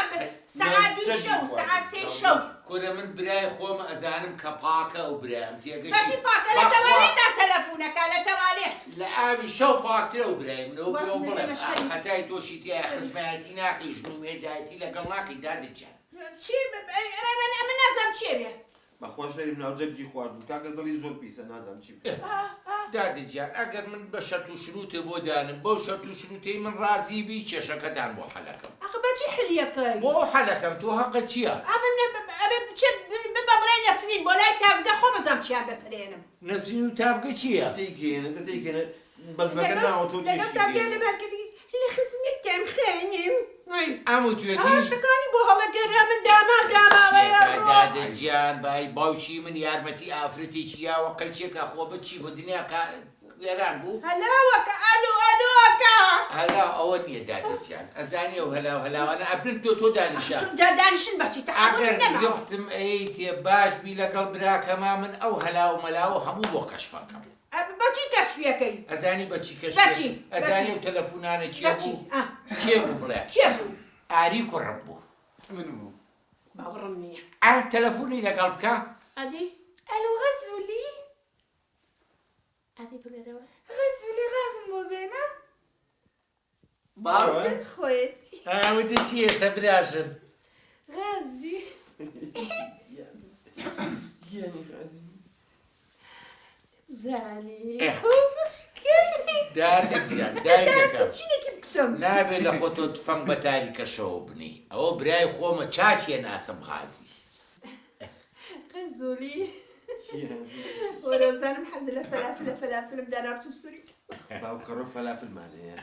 سەعات دووی شەو سەعات سێی شەو. کورە من برای خۆم ئەزانم کە پاکە ئەو برایم تێگەشتی بەچی پاکە لە بەخوا تەوالێتا تەلەفونەکە لە تەوالێت. لە ئاوی شەو پاکترە ئەو برای من ئەو وازم پێوە لێ بڵێم بێنە ئا شەریف. خەتای تۆشی تیایە خزمایەتی ناکەی ژن و مێردایەتی لەگەڵ ناکەی دادە گیان. چی ئەمن نازانم چیە بێ. بەخوا شەریف ناوجەرگی خواردوو کاکە دڵی زۆر پیسە نازانم چی بکەم. دادە گیان ئەگەر من بە شەرت و شروتێ بۆ دانم بەو شەرت و شروتەی من ڕازی بی کێشەکەتان بۆ حەلەکەم. ئەخ بەچی حلیەکەی؟ بۆ حەلەکەم تۆ هەقت چیە؟ ئەمن ئەبێ بچێ ببە بۆ لای نەسرین بۆ لای تاڤگە خۆم ئەزانم چیان بەسەر ئێنم. نەسرین و تاڤگە چیە؟ تێیگەیەنە دە تێیگەیەنە بەس بەگەر ناوە تۆ لەگەڵ تێشی تاڤگە گەیەنە. لە مارکێتی لە خزمەتتان خانم. ئەی ئەم وتوێتی؟ ئا شتەکانی بۆ هەڵەگەرا من داما داماوەیە شێتە ڕۆ. دادە گیان بای باوکی من یارمەتی ئافرەتێکی یاوە قەیچێکە خۆ بە چی بۆ دنیا کا وێران بوو. هەلاوەکە ئەلو ئەلوەکە. هەلاو ئەوە نییە دادە گیان ئەزانی ئەو هەلاو هەلاوانە ئەبن تۆ تۆ دانیشە. چون دا دانیشن بەچی تەحەمولی ئەگەر نەماوە. گرفتم ئەیەیتێ باش بی لەگەڵ براکەما من ئەو هەلاو مەلاوە هەموو بۆ کەشفەکەم. بەچی کەشفیەکەی؟ ئەزانی بەچی کەشفی بەچی؟ ئەزانی ئەو تەلەفونانە کێ بەچی؟ بوو؟ ئا. کێ بوو بڵێ؟ کێ بوو؟ ئاری کوڕم بوو. من بووم. باوەڕم نییە. ئا تەلەفونی لەگەڵ بکە. ئەدی؟ ئەلۆ غەزولی؟ ئەدی بڵێرەوە. غەزولی غازم بۆ بێنە. باوەڕ؟ خۆیەتی. ئا وتت چی ئێستا براژن؟ غازی. گیانی غازی. زانی ئێ. مشکلی. دادە گیان ئێستا دایکەکەم. هەستم چینێکی بکەم. نابێ لە خۆتۆ تفەنگ بە تاریکەشەوە بنێی ئەوە برای خۆمە چاکیە ناسم غازی. غەزولی. وەرە زانم حەز لە فەلافلە فەلافلم دانا بچم سووری باوکەڕۆ فەلافلمان هەیە.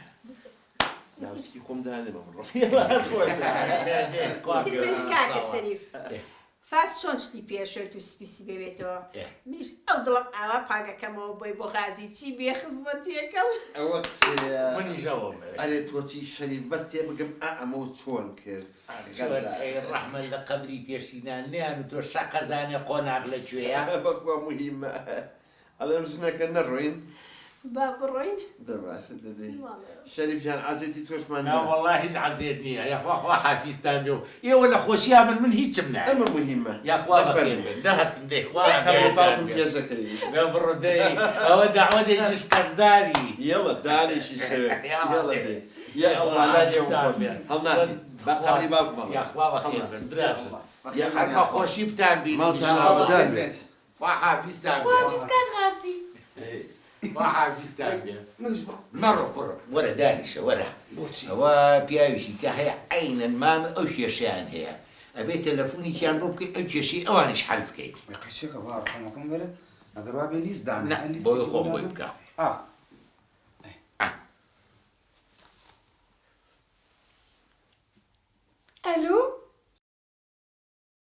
ناوسکی خۆم دانێم ئەمڕۆ. هەر خۆشە. منیش کاکە شەریف فاس چۆن شتی پێشێت و سپیسی بێتەوە منیش ئەو دڵم ئاوا پاگەکەمەوە بۆی بۆ غازی چی بێ خزمەتیەکەم. ئەوە قسەیە. منیش ئەوەم ئەوێ. ئەرێ تۆ چی شەریف بەس تێبگەم ئا ئەمەو چۆن کرد. چۆن ئەی ڕەحمەت لە قەبری پێشینان نیان و تۆ شەقەزانێ قۆناغ لە کوێیە؟ بەخوا موهیمە ئەڵێم ژنەکە نەڕۆین؟ با بڕۆین. دە باشە دەدەی. شەریف گیان عەزێتی تۆشمان نا وەڵا هیچ عەزێت نییە یاخوا خوا حافیزتان بێ و ئێوە لە خۆشیا بن من هیچم ناوێ. ئەمە موهیمە. یاخوا دە بەخێر فەرموو. بن دە هەستن دەی خوا قەبری خێرتان باوکم بێ. پێشەکەی. دە بڕۆ دەی ئەوە دەعوەتێکیش قەرزاری. یەڵە دانیشی شەوێ یاڵا یەڵە دەی. دەی. یا خوا اللە لای ئێوە حافیزتان خۆش بێ. هەڵناسی بە قەبری باوکم هەڵناسی یاخوا بەخێر بن هەڵناسی براژن. یا هەر اللە بە خۆشی بتان بینم ماڵتان ان شاء اللە. ئاوەدان بێت. خوا حافیزتان بێ. خواحافیز کاک غازی. خوا حافیزتان بێ. مەڕۆ کوڕم وەرە دانیشە وەرە. بۆچی؟ ئەوە پیاویشی کە هەیە عەینەن مامە ئەو کێشەیان هەیە ئەبێ تەلەفونیکیان بۆ بکەی ئەو کێشەی ئەوانیش حەل بکەیت. ئەی قەیچێکە با ڕەقەمەکەم بەرە ئەگەر وابێ لیست دانێ نا هەر بۆی لیستێکی بۆ خۆم بۆی دانێ بکە. ئا.